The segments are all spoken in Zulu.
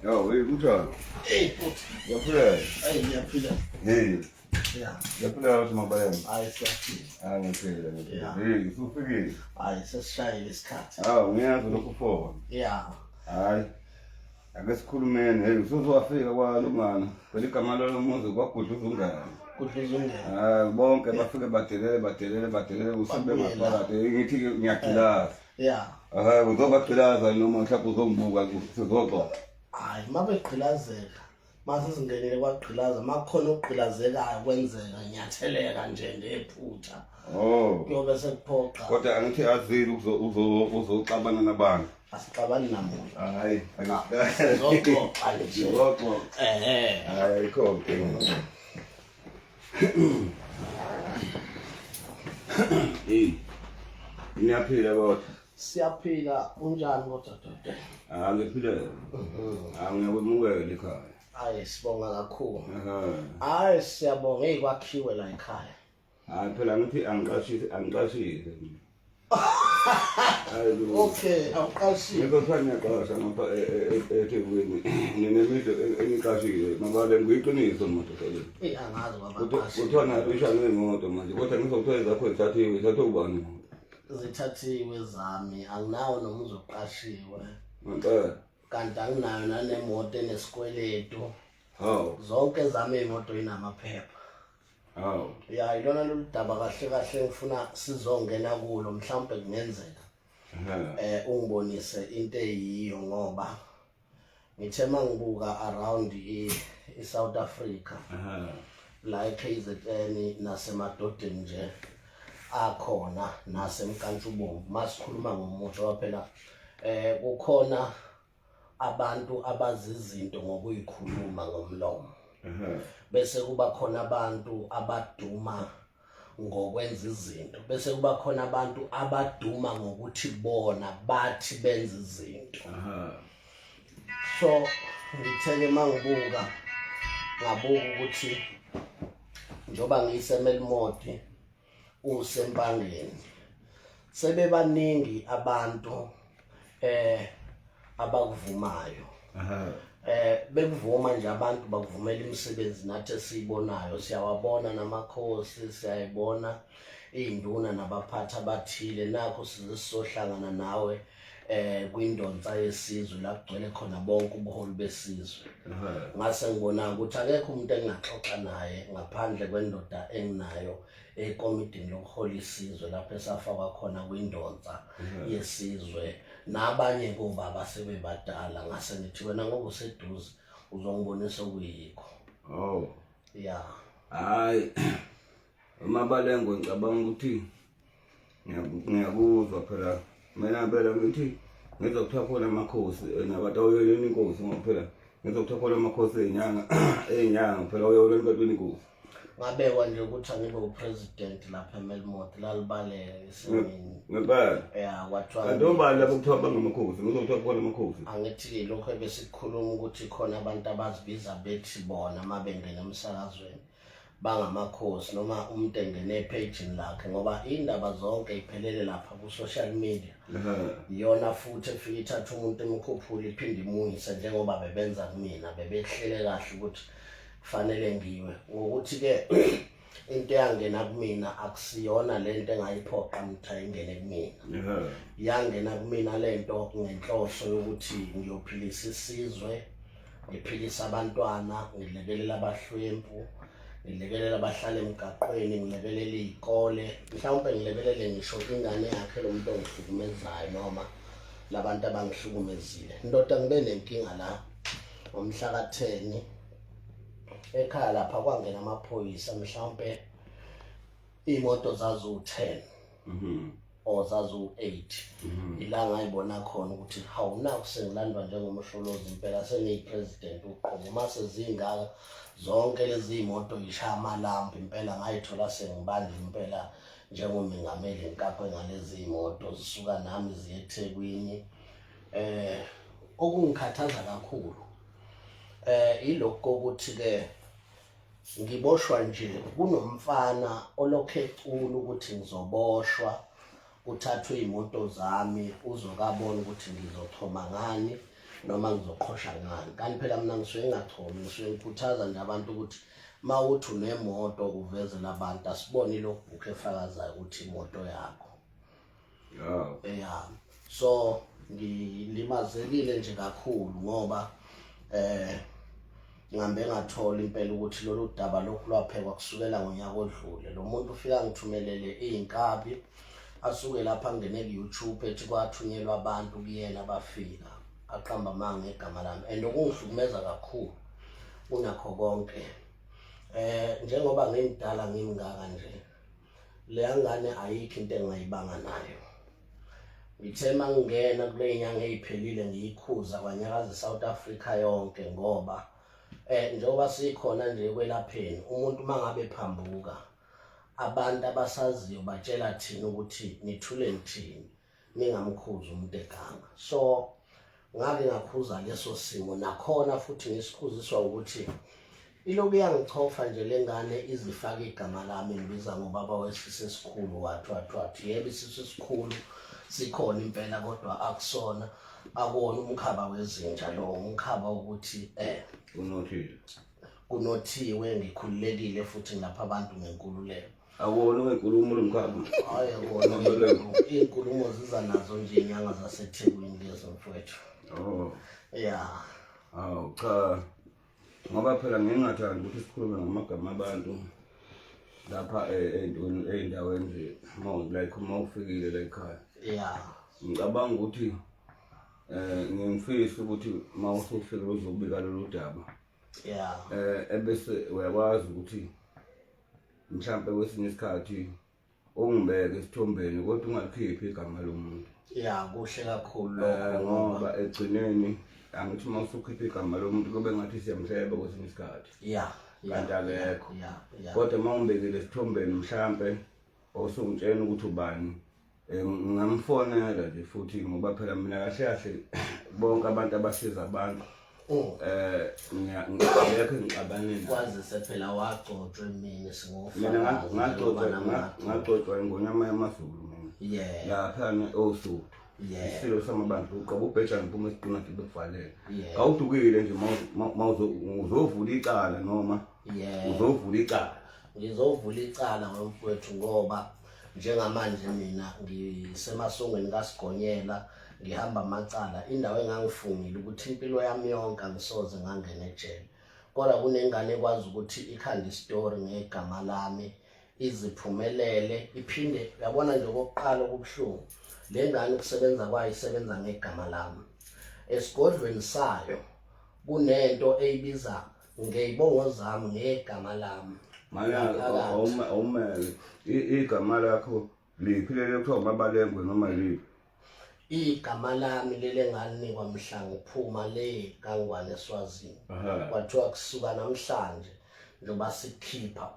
Yo, hey, kunjani? Hey, bhuti. Ngiyaphila. Hey, ngiyaphila. Hey. Yeah. Ngiyaphila ukuthi mabayeni. Hayi siyaphila. Ah, ngiyaphila, ngiyaphila. Yeah. Hey, usufikile. Hayi sesishayile isikhathi. Ah, ngiyazi lokhu phone. Yeah. Hayi. Ake sikhulumeni. Hey, usuzowafika kwalungana. Phela igama lalo muzi kwagudla uzungana. Kudla ungena. Ah, bonke bafike badelele badelele badelele usebe Babuyela. ngaphakathi. Ngithi ngiyagqilaza. Yeah. Ah, uzobagqilaza noma mhlawumbe uzongibuka sizoxoxa. Hayi mabegqilazeka. Mase singenile kwagqilaza makukhona okugqilazekayo kwenzeka ngiyatheleka nje ngephutha. Oh. Kuyobe sekuphoqa. Kodwa angithi azile uzoxabana nabantu. Asixabani namuntu. Hayi, Sizoxoxa nje. Sizoxoxa. Ehhe. Hayi, ayikho inkinga. Hey. Niyaphila kodwa. Siyaphila unjani kodwa doda? Ah, ngiphila. Ah, ngiyakwemukela ekhaya. Hayi sibonga kakhulu. Aha. Hayi siyabonga hey kwakhiwe la ekhaya. Hayi phela ngithi angiqashise angiqashise. Hayi bo. Okay, awuqashile. Ngizothiwa ngiyaqasha ngapha eThekwini. Nginemizi engiqashile. Mabale ngiyiqiniso madoda le. Eyi angazi kwabaqashile. Kuthiwa nayo isha ngemoto manje kodwa ngizothiwa ezakho zithathiwe zithathwe ubani? Zithathiwe zami, anginawo nomuzi oqashiwe. Ngempela. Kanti anginayo nanemoto enesikweletu. Hawu. Zonke zami iy'moto inamaphepha. Hawu. Ya ilona lolu daba kahle kahle ngifuna sizongena kulo mhlawumbe kungenzeka. Eh ungibonise into eyiyo ngoba ngithe mangibuka around i South Africa. La eKZN nasemadodeni nje akhona nasemkantshubomvu masikhuluma ngomuntu ngoba phela eh kukhona abantu abazi izinto ngokuyikhuluma ngomlomo bese kuba khona abantu abaduma ngokwenza izinto bese kuba khona abantu abaduma ngokuthi bona bathi benza izinto so ngitheke mangibuka ngabuka ukuthi njoba ngiyisemelimoti usempangeni sebebaningi abantu eh abakuvumayo eh bekuvuma nje abantu bakuvumela imisebenzi nathi esiyibonayo siyawabona namakhosi siyayibona izinduna nabaphathi abathile nakho size sizohlangana nawe eh kwindonsa yesizwe la kugcwele khona bonke ubuholi besizwe ngase ngibona ukuthi akekho umuntu engingaxoxa naye ngaphandle kwendoda enginayo ekomidini lokuhola isizwe lapho esafakwa khona kwindonsa yesizwe nabanye kobaba sebebadala ngase ngithi wena ngoba useduze uzongibonisa okuyikho. Oh. Ya. Hayi. Umabalengo ngicabanga ukuthi ngiyakuzwa phela mina phela ngithi ngizokuthiwa khona amakhosi nabantu awuyoleni inkosi ngoba phela ngizokuthiwa khona amakhosi ey'nyanga ey'nyanga phela uyoleni ebantwini inkosi. Ngabekwa nje ukuthi angibe upresident lapha eMelmoth lalibaleke isimini. Ngempela. Ya kwathiwa Kanti obani labo kuthiwa bangamakhosi ngizokuthiwa khona amakhosi. Angithi lokho ebesikhuluma ukuthi khona abantu abazibiza bethi bona uma bengena emsakazweni bangamakhosi noma umuntu engene ephejini lakhe ngoba indaba zonke iphelele lapha ku-social media iyona futhi efike ithatha umuntu emkhuphule iphinde imuyise njengoba bebenza kumina bebehlele kahle ukuthi kufanele ngiwe ngokuthi-ke into eyangena kumina akusiyona le nto engayiphoqa mtha ingene kumina yangena kumina le nto ngenhloso yokuthi ngiyophilisa isizwe ngiphilisa abantwana ngilekelela abahlwempu ngilekelela abahlala emgaqweni ngilekelela iy'kole mhlawumpe ngilekelele ngisho ingane yakhe lo muntu ongihlukumezayo noma labantu abangihlukumezile ndoda ngibe nenkinga la ngomhla ka-10 ekhaya lapha kwangena amaphoyisa mhlawumpe iy'moto zaziwu-10 or zaziwu-8 ila ngayibona khona ukuthi hawu naku sengilandwa njengomsholozi impela sengiyi-president uqobo uma sezingaka zonke lezi iy'moto yishaya amalambu impela ngayithola sengibandla impela njengomengameli ngikaphe ngalezi iy'moto zisuka nami ziye eThekwini eh okungikhathaza kakhulu eh ilokhu kokuthi ke Ngiboshwa nje kunomfana olokhu ecula ukuthi ngizoboshwa kuthathwe iy'moto zami uzokabona ukuthi ngizochoma ngani noma ngizoqhosha ngani. Kanti phela mina ngisuke ngingachomi, ngisuke ngikhuthaza nje abantu ukuthi uma uthi unemoto uvezele abantu, asibone i-logbook efakazayo ukuthi imoto yakho. Yeah. So ngilimazekile nje kakhulu ngoba ngihambe ngathola impela ukuthi lolu daba lokhu lwaphekwa kusukela ngonyaka odlule. Lo muntu ufika ngithumelele iy'nkabi, asuke lapha angene ku-YouTube ethi kwathunyelwa abantu kuyena bafika aqamba amanga ngegama lami, and okungihlukumeza kakhulu kunakho konke njengoba ngimdala ngimngaka nje, leya ngane ayikho into engingayibanga nayo. Ngithe mangingena kule nyanga eyiphelile ngiyikhuza kwanyakaza iSouth Africa yonke, ngoba njengoba sikhona nje kwelapheni, umuntu mangabe phambuka abantu abasaziyo batshela thina ukuthi nithule nithini, ningamkhuzi umuntu eganga. So ngake ngakhuza leso simo, nakhona futhi ngisikhuziswa ukuthi ilokhu iyangichofa nje le ngane, izifaka igama lami, ngibiza ngobaba wesisu esikhulu, wathi wathi wathi. Yebo, isisu esikhulu sikhona impela, kodwa akusona, akuwona umkhaba wezinja lo, umkhaba ukuthi unothile, kunothiwe, ngikhululekile futhi ngilapha abantu ngenkululeko. Akuwona wenkulumo lo mkhaba. Hayi, akuwona. Iy'nkulumo ziza nazo nje iy'nyanga zaseThekwini lezo mfowethu. Oh. Yeah. Awu cha, ngoba phela ngingathandi ukuthi sikhulume ngamagama abantu lapha ey'ntweni, ey'ndaweni nje, like uma ufikile la ekhaya. Ngicabanga ukuthi ngingifisa ukuthi uma usufika uzobika lolu daba. Ebese uyakwazi ukuthi mhlampe kwesinye isikhathi ungibeke esithombeni, kodwa ungakhiphi igama lomuntu. Yeah, kuhle kakhulu lokho, ngoba egcineni angithi uma usukhipha igama lomuntu kube ngathi siyamhleba kwesinye isikhathi. Kanti akekho. Kodwa uma ungibekile esithombeni mhlampe osungitshena ukuthi ubani, ngingamfonela nje futhi, ngoba phela mina kahle kahle bonke abantu abasiza abantu ngiyakho ngixabane nabo. Kwazise phela wagcotshwa emini, Mina ngagcotshwa ingonyama yamaZulu mina. Laphana oSuthu. Isilo samabandla uqobo ubhejane uphuma esiqinathe bekuvalele. Awudukile nje uzovula icala noma uzovula icala. Ngizovula icala ngomfowethu, ngoba njengamanje mina ngisemasongweni kaSigonyela, ngihamba amacala, indawo engangifungile ukuthi impilo yami yonke angisoze ngangena ejele. Kodwa kunengane ekwazi ukuthi ikhande isitori ngegama lami, iziphumelele, iphinde uyabona nje okokuqala okubuhlungu, le ngane ukusebenza kwayo isebenza ngegama lami. Esigodlweni sayo kunento eyibiza ngeyibongo zami ngegama lami. Manje awumele igama lakho liphi leli kuthiwa uMabalengwe noma liphi? Igama lami leli engalinikwa mhla ngiphuma le kaNgwane eSwazini. Kwathiwa kusuka namhlanje njengoba sikukhipha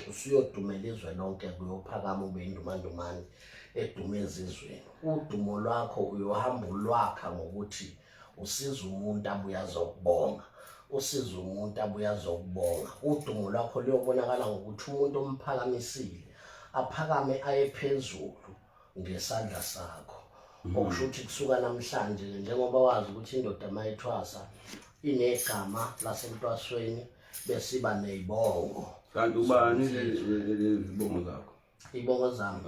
usuyodumela izwe lonke, kuyophakama ube indumandumane edume ezizweni. Udumo lwakho uyohamba ulwakha ngokuthi usiza umuntu abuye azokubonga, usiza umuntu abuye azokubonga. Udumo lwakho luyobonakala ngokuthi umuntu omphakamisile aphakame aye phezulu ngesandla sakho. Okusho ukuthi kusuka namhlanje, njengoba wazi ukuthi indoda mayithwasa inegama lasentwasweni besiba neyibongo. Kanti ubani lezibongo zakho? Ibongo zami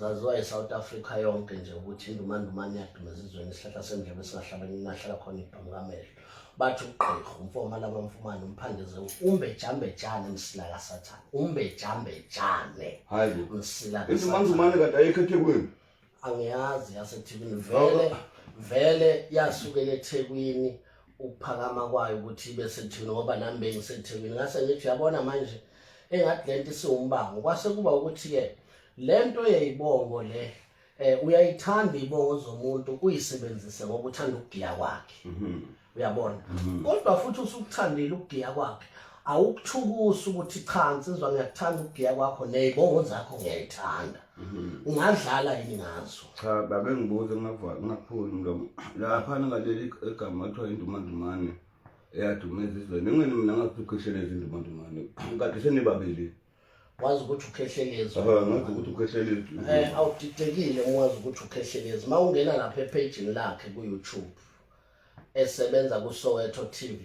zaziwa eSouth Africa yonke nje ukuthi indumandumane yaduma ezizweni, isihlahla sendlebe singahlabeni nahlala khona ibhamu kamehlo. Bathi ugqirha umfoma laba mfumane umphandeze umbejambejane msila kaSathane, umbejambejane. Hayibo. Msila kaSathane. Indumandumane kade ayikho eThekwini. Angiyazi yaseThekwini vele, vele yasukela eThekwini ukuphakama kwayo ukuthi ibe seThekwini, ngoba nami bengiseThekwini. Ngase ngithi uyabona manje engathi lento isiwumbango, kwase kuba ukuthi-ke lento yeyibongo le uyayithanda ibongo zomuntu uyisebenzise ngoba uthanda ukugiya kwakhe. Uyabona? Kodwa futhi usukuthandile ukugiya kwakhe, awukuthukusi ukuthi cha nsizwa ngiyakuthanda ukugiya kwakho nezibongo zakho ngiyayithanda. Ungadlala yini ngazo? Cha, babe ngibuze ngakuphula umlomo. Lapha ngaleli igama kuthiwa indumandumane eyaduma ezizweni. Ingani mina ngathi ukhehlelezi indumandumane. Kade senibabili. Wazi ukuthi ukhehlelezi. Aha, ngazi ukuthi ukhehlelezi. Awudidekile uma wazi ukuthi ukhehlelezi. Uma ungena lapha ephejini lakhe ku YouTube. esebenza kuSoweto TV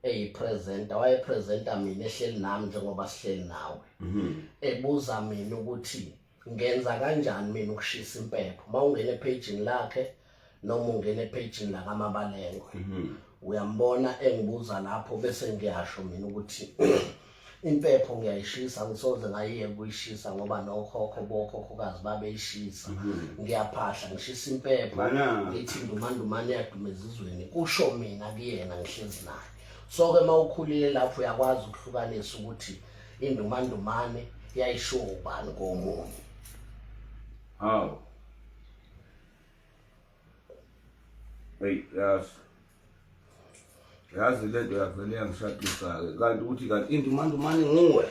eyipresenter wayepresenter mina ehleli nami njengoba sihleli nawe mhm. ebuza mina ukuthi ngenza kanjani mina ukushisa impepho uma ungena ephejini lakhe noma ungena ephejini lakamabalengwe mhm. uyambona engibuza lapho bese ngiyasho mina ukuthi impepho ngiyayishisa ngisoze ngayiyeka ukuyishisa ngoba nokhokho bokhokhokazi babeyishisa mhm. ngiyaphahla ngishisa impepho ngithi ndumandumane yaduma ezizweni kusho mina kuyena ngihlezi naye so-ke uma ukhulile lapho uyakwazi ukuhlukanisa ukuthi indumandumane yayishiwo ubani komunye hawu Hey, yazi. Yazi le nto yavele yangishaqisa-ke kanti ukuthi kanti indumandumane nguwe.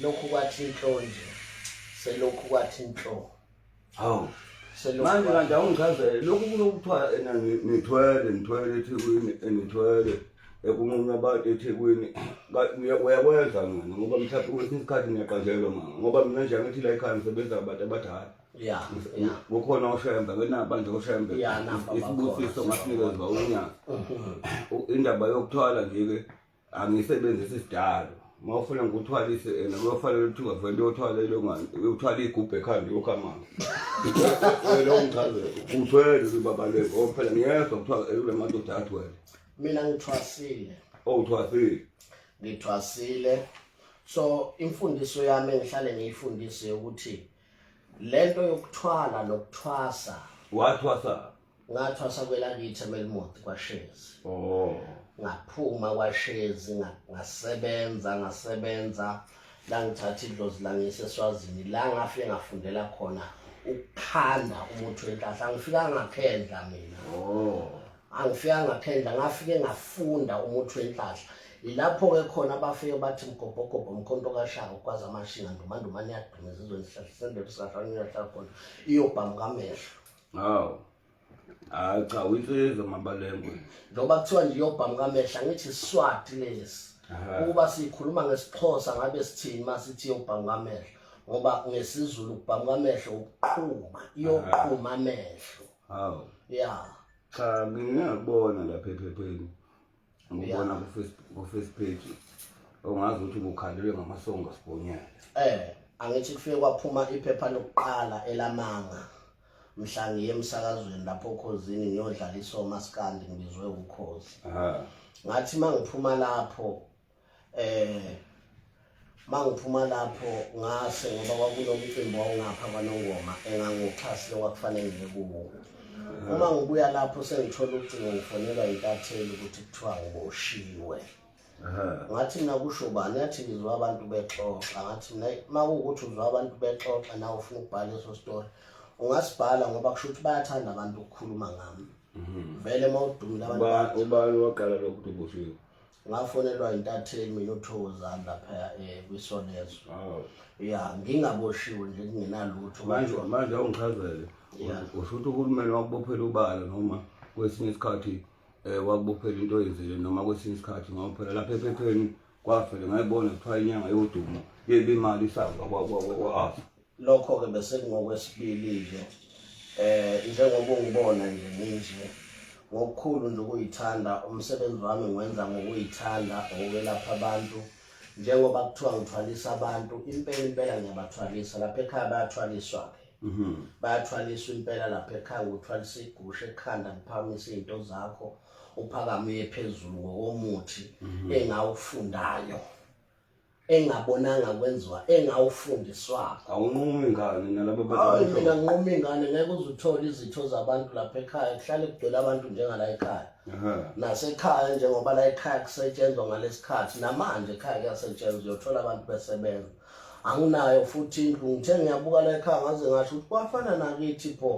Lokhu kwathi nhlo nje. Selokhu kwathi nhlo. Hawu. Manje kanti awungichazele lokhu kulokuthiwa ena nithwele nithwele eThekwini nithwele ekunqunywa abantu eThekwini uyakwenza mina ngoba mhlawumbe kwesinye isikhathi ngiyaqanjelwa mama ngoba mina nje angithi la ekhaya ngisebenza abantu abadala ya ya kukhona oshembe kenaba nje oshembe Ya, namba isibusiso bakhona, ngasinikezwa unyaka indaba yokuthwala nje ke angisebenzisi isidalo uma ufuna ngikuthwalise ena kuyofanele ukuthi ungavele uyothwala ilongane uyothwala igubhu ekhanda uyokha amanzi wena ungichazele uthwele ubabaleke oh phela ngiyezwa kuthiwa kule madoda athwele mina ngithwasile oh uthwasile ngithwasile so imfundiso yami engihlale ngiyifundise ukuthi lento yokuthwala nokuthwasa wathwasa ngathwasa kwelakithi emelmoth kwashezi oh ngaphuma kwashezi ngasebenza ngasebenza la ngithatha idlozi langise eswazini la ngafike ngafundela khona ukukhanda umuthi wenhlahla angifikanga ngakhendla mina oh Angifikanga ngaphendla ngafike ngafunda umuthi wenhlahla. Yilapho-ke khona abafike bathi mgobhogobho mkhonto kashaka ukwazi amashinga ndumandumane yaduma ezizweni sihlahla sendoda singahlala uyahlala khona iyobhamuka amehlo. Hawu. Hayi cha uyinsizwa mabalengwe. Njengoba kuthiwa nje iyobhamuka amehlo angithi isiswati lesi. Ukuba sikhuluma ngesiXhosa ngabe sithini uma sithi iyobhamuka amehlo ngoba ngesiZulu ukubhamuka amehlo ukuqhuma iyoqhuma amehlo. Hawu. Yeah. Cha ngingakubona lapha ephepheni. Ngibona ku Facebook ku first page. Ongazi ukuthi ubukhandelwe ngamasongo asibhonyana. Eh, angithi kufike kwaphuma iphepha lokuqala elamanga. Mhla ngiye emsakazweni lapho okhozini ngiyodlalisa omaskandi ngibizwe ukhozi. Aha. Ngathi mangiphuma lapho eh mangiphuma lapho ngase ngoba kwakunomcimbi wawungapha kwanongoma engangiwuxhasile kwakufanele ngiye kuwo uma ngibuya lapho sengithola ucingo ngifonelwa intatheli ukuthi kuthiwa ngiboshiwe ngathi mina kusho bani yathi ngizwa abantu bexoxa ngathi mina uma kuwukuthi uzwa abantu bexoxa nawe ufuna ukubhala leso story ungasibhala ngoba kusho ukuthi bayathanda abantu ukukhuluma ngami mhm. vele uma udumile abantu ubani waqala lokhu ukuthi uboshiwe Ngafonelwa intatheli mina uThokozani lapha eh kwiSolezwe. Ya ngingaboshiwe nje kungenalutho. Manje manje awungichazele. Usho ukuthi uhulumeni wakubophela ubala noma kwesinye isikhathi eh wakubophela into oyenzile noma kwesinye isikhathi ngoba phela lapha ephepheni kwavele ngayibona kuthiwa inyanga yodumo yebe imali isamba kwa kwa kwa Lokho-ke bese kungokwesibili-ke eh njengoba ungibona nje nginje ngokukhulu nje ukuyithanda umsebenzi wami ngiwenza ngokuyithanda ngokwelapha abantu njengoba kuthiwa ngithwalisa abantu impela impela ngiyabathwalisa lapha ekhaya bayathwaliswa-ke mhm. bayathwaliswa impela lapha ekhaya nguthwalisa igusha ekhanda ngiphakamise iy'nto zakho uphakame uye phezulu ngokomuthi mhm. engawufundayo engabonanga kwenziwa engawufundiswanga awunqumi ingane nalabo bantu mina nginquma ingane ngeke uze uthole izitho zabantu lapha ekhaya kuhlale kugcwele abantu njengala ekhaya nasekhaya njengoba la ekhaya kusetshenzwa ngalesikhathi namanje ekhaya kuyasetshenzwa uyothola abantu besebenza anginayo futhi indlu ngithe ngiyabuka la ekhaya ngaze ngasho ukuthi kwafana nakithi pho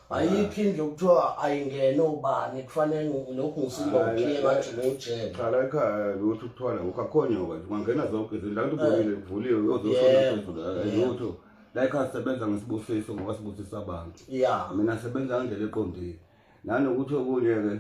ayikho indlu okuthiwa ayingene ubani kufanele lokhu ngisimba ukhiye ngathi ngujele cha la ekhaya lutho ukuthwala ngokho akho nyoka nje ungangena zonke izinto la nto ubonile kuvuliwe uyozoshona phezulu lutho la ekhaya sisebenza ngesibusiso ngoba sibusisa abantu ya mina sebenza ngendlela eqondile nanokuthi okunye-ke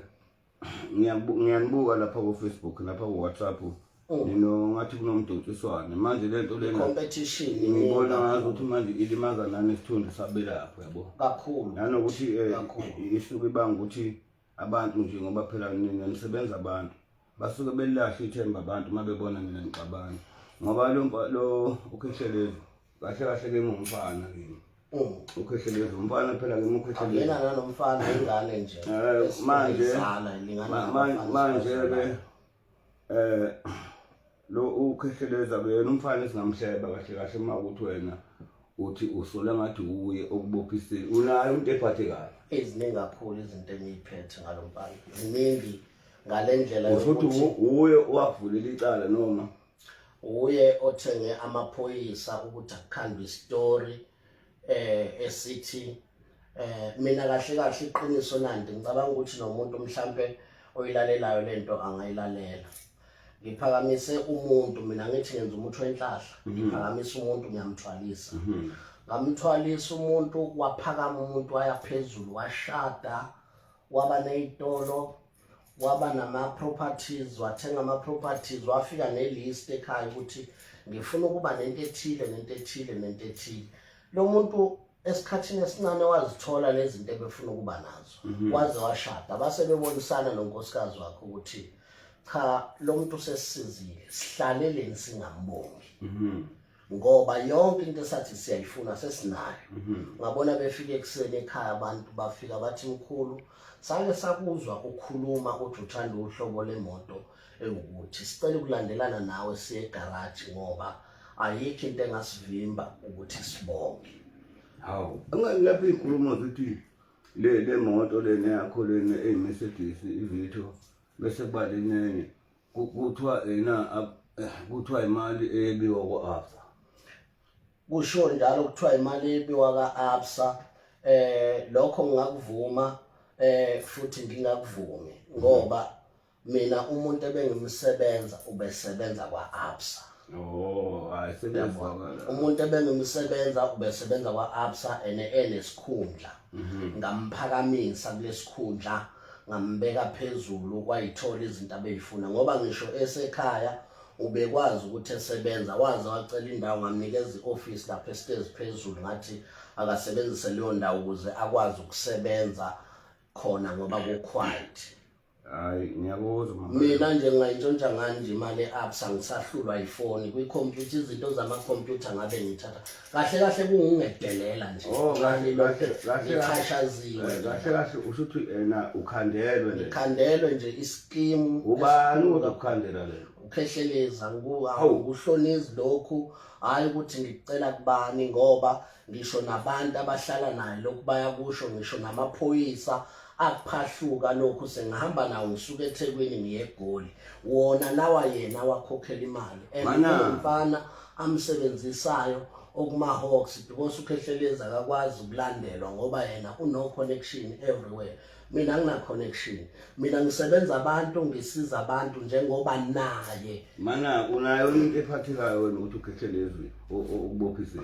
Ngiyanibuka lapha ku Facebook lapha ku WhatsApp. Oh. Nino ngathi kunomdonsiswano. Manje lento lena competition ngibona ngazi ukuthi manje ilimaza nani isithunzi sabelapho yabo. Kakhulu. Nanokuthi eh, isuke ibanga ukuthi Abantu nje ngoba phela nina nisebenza abantu basuke belilahle ithemba abantu uma bebona nina nixabana ngoba lo lo uKhehlelezi kahle kahle ke ngumfana kimi. UKhehlelezi umfana phela ke uKhehlelezi. Yena nanomfana ingane nje. Manje manje ke lo uKhehleleza kuyena umfana esingamhleba kahle kahle uma ukuthi wena uthi usola ngathi uye okubophisile unayo umuntu ephathekayo. Eziningi kakhulu izinto engiyiphethe ngalo mfana, ziningi ngale ndlela Usho ukuthi uye owakuvulela icala noma uye othenge amaphoyisa ukuthi akukhandwe isitori esithi mina kahle kahle iqiniso nandi ngicabanga ukuthi nomuntu mhlambe oyilalelayo lento angayilalela. Ngiphakamise umuntu mina ngithi ngenza umuthi wenhlahla, ngiphakamisa umuntu ngiyamthwalisa. Ngamthwalisa umuntu waphakama umuntu waya phezulu washada waba nezitolo waba nama-properties wathenga ama-properties wafika ne-list ekhaya ukuthi ngifuna ukuba nento ethile nento ethile nento ethile. Lo muntu esikhathini esincane wazithola lezi zinto ebefuna ukuba nazo, waze washada base bebonisana nonkosikazi wakhe ukuthi cha lo muntu usesizile sihlaleleni singambongi ngoba yonke into esathi siyayifuna sesinayo. Ngabona befika ekuseni ekhaya abantu bafika bathi mkhulu sake sakuzwa ukhuluma uthi uthanda uhlobo lemoto ewukuthi sicela ukulandelana nawe siye egarage ngoba ayikho into engasivimba ukuthi sibonge. Hawu, lapho izinkulumo zithi le moto lena yakho lena eyi-Mercedes iVito bese kuba lenenye kuthiwa yena kuthiwa imali eyebiwa kwa-Absa. Kusho njalo kuthiwa imali eyebiwa ka-Absa. Lokho ngingakuvuma futhi ngingakuvumi ngoba mina umuntu ebengimsebenza ubesebenza kwa-Absa. Oh, hayi sebenzakala. Umuntu ebengimsebenza ubesebenza kwa-Absa ene enesikhundla. Ngamphakamisa kulesikhundla ngambeka phezulu wayithola izinto abeyifuna ngoba ngisho esekhaya ubekwazi ukuthi esebenza waze wacela indawo ngamnikeza i-office lapha estezi phezulu ngathi akasebenzise leyo ndawo ukuze akwazi ukusebenza khona ngoba ku-quiet. Hayi ngiyakuzwa mama. Mina nje ngingayintshontsha ngani nje imali e-Absa ngisahlulwa ifoni kwikhompyutha izinto zamakhompyutha ngabe ngithatha kahle kahle kungungedelela nje. Oh kahle kahle kahle ngichashaziwe. Kahle kahle usho ukuthi ena ukhandelwe nje. Ngikhandelwe nje iskimu. Ubani ozokukhandela le? Ukhehleleza ngukuhloniza lokhu hayi ukuthi ngicela kubani ngoba ngisho nabantu abahlala naye lokhu bayakusho ngisho namaphoyisa akuphahluka lokhu sengihamba nawo ngisuka eThekwini ngiye eGoli wona lawa yena wakhokhela imali and umfana amsebenzisayo okuma-Hawks because uKhehlelezi akakwazi ukulandelwa ngoba yena uno connection everywhere. Mina angina connection, mina ngisebenza abantu ngisiza abantu njengoba naye. Mana unayo into ephathekayo wena ukuthi uKhehlelezi ukubophisile?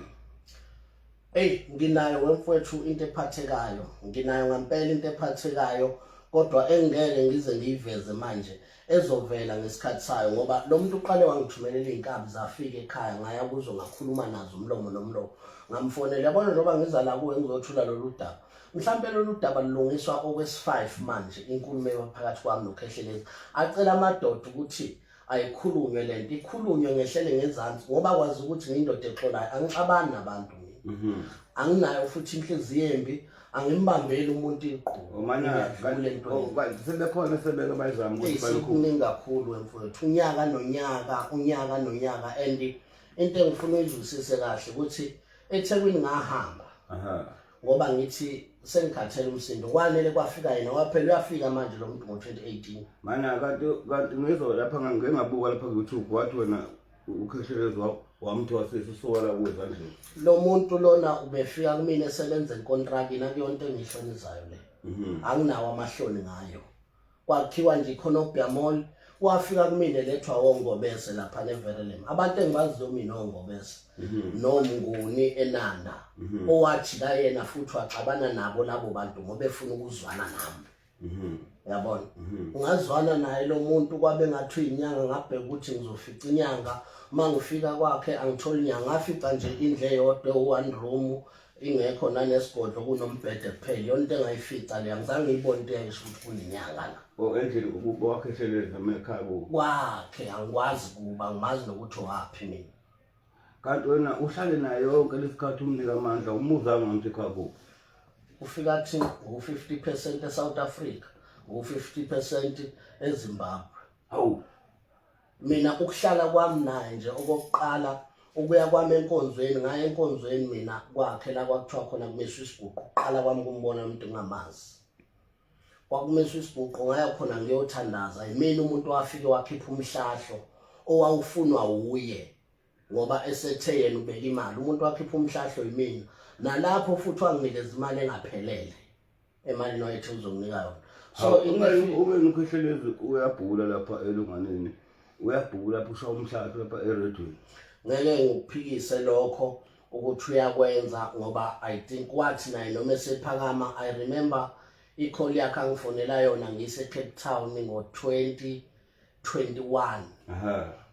Hey nginayo wemfowethu into ephathekayo, nginayo ngempela into ephathekayo kodwa engeke ngize ngiyiveze manje ezovela ngesikhathi sayo ngoba lo muntu uqale wangithumelela izinkabi zafika ekhaya ngaya kuzo ngakhuluma nazo umlomo nomlomo ngamfonela yabona njengoba ngiza la kuwe ngizothula lolu daba mhlampe lolu daba lulungiswa okwesi-5 manje inkulumo ephakathi kwami noKhehlelezi acela amadoda ukuthi ayikhulunywe lento ikhulunywe ngehlele ngezansi ngoba kwazi ukuthi ngiyindoda exolayo angixabani nabantu mina anginayo futhi inhliziyo embi angimbambeli umuntu iqhubu sebekhona sebeke bayizama ukuthi bayikhulu kakhulu wemfowethu unyaka nonyaka unyaka nonyaka and into engifuna uyizwisise kahle ukuthi eThekwini ngahamba ngoba ngithi sengikhathele umsindo kwanele kwafika yena waphela uyafika manje lo muntu ngo-2018 mana kanti kanti ngizwa lapha ngike ngabuka lapha ku-YouTube wathi wena uKhehlelezi wamthwasisa usuka la kuwe ezandleni lo muntu lona ubefika kumina esebenza enkontrakini akuyonto engiyihlonizayo le anginawo amahloni ngayo kwakhiwa nje ikhonobia mall wafika kumina lethwa wongobese lapha neverelem abantu engibaziyo mina ongobese nomnguni enanda owajika yena futhi waxabana nabo labo bantu ngoba efuna ukuzwana nami uyabona ungazwana naye lo muntu kwabe ngathi uyinyanga ngabheka ukuthi ngizofica inyanga uma ngifika kwakhe angitholi inyanga ngafica nje indle eyodwa ewu-one room Ingekho nanesigodlo, kunombhede kuphela. Iyona into engayifica leyo, angizange ngiyibone into eyayisho ukuthi kunenyanga la. O endlini kubo wakhe hlelezi noma ekhaya kubo? Kwakhe, angikwazi kuba, angimazi nokuthi owaphi mina. Kanti wena uhlale naye yonke lesikhathi umnika amandla, umuzanga ngithi ekhaya kubo? Ufika athi u-50% eSouth Africa, u-50% eZimbabwe. Hawu. Mina ukuhlala kwami naye nje okokuqala ukuya kwami enkonzweni, ngaya enkonzweni mina kwakhe la kwakuthiwa khona kumiswa isiguqo. Ukuqala kwami kumbona umuntu ngamazi, kwakumiswa isiguqo, ngaya khona ngiyothandaza. Yimina umuntu owafike wakhipha umhlahlo owawufunwa wuye, ngoba esethe yena ubeka imali. Umuntu wakhipha umhlahlo yimina, nalapho futhi wanginikeza imali engaphelele emalini wayethe uzonginika yona. So ube nokhehlelezi uyabhula lapha elunganeni, uyabhula lapha, ushaya umhlahlo lapha eredweni. Ngeke ngikuphikise lokho ukuthi uyakwenza, ngoba I think wathi naye noma esephakama, I remember i-call yakhe angifonela yona ngise Cape Town ngo-2021.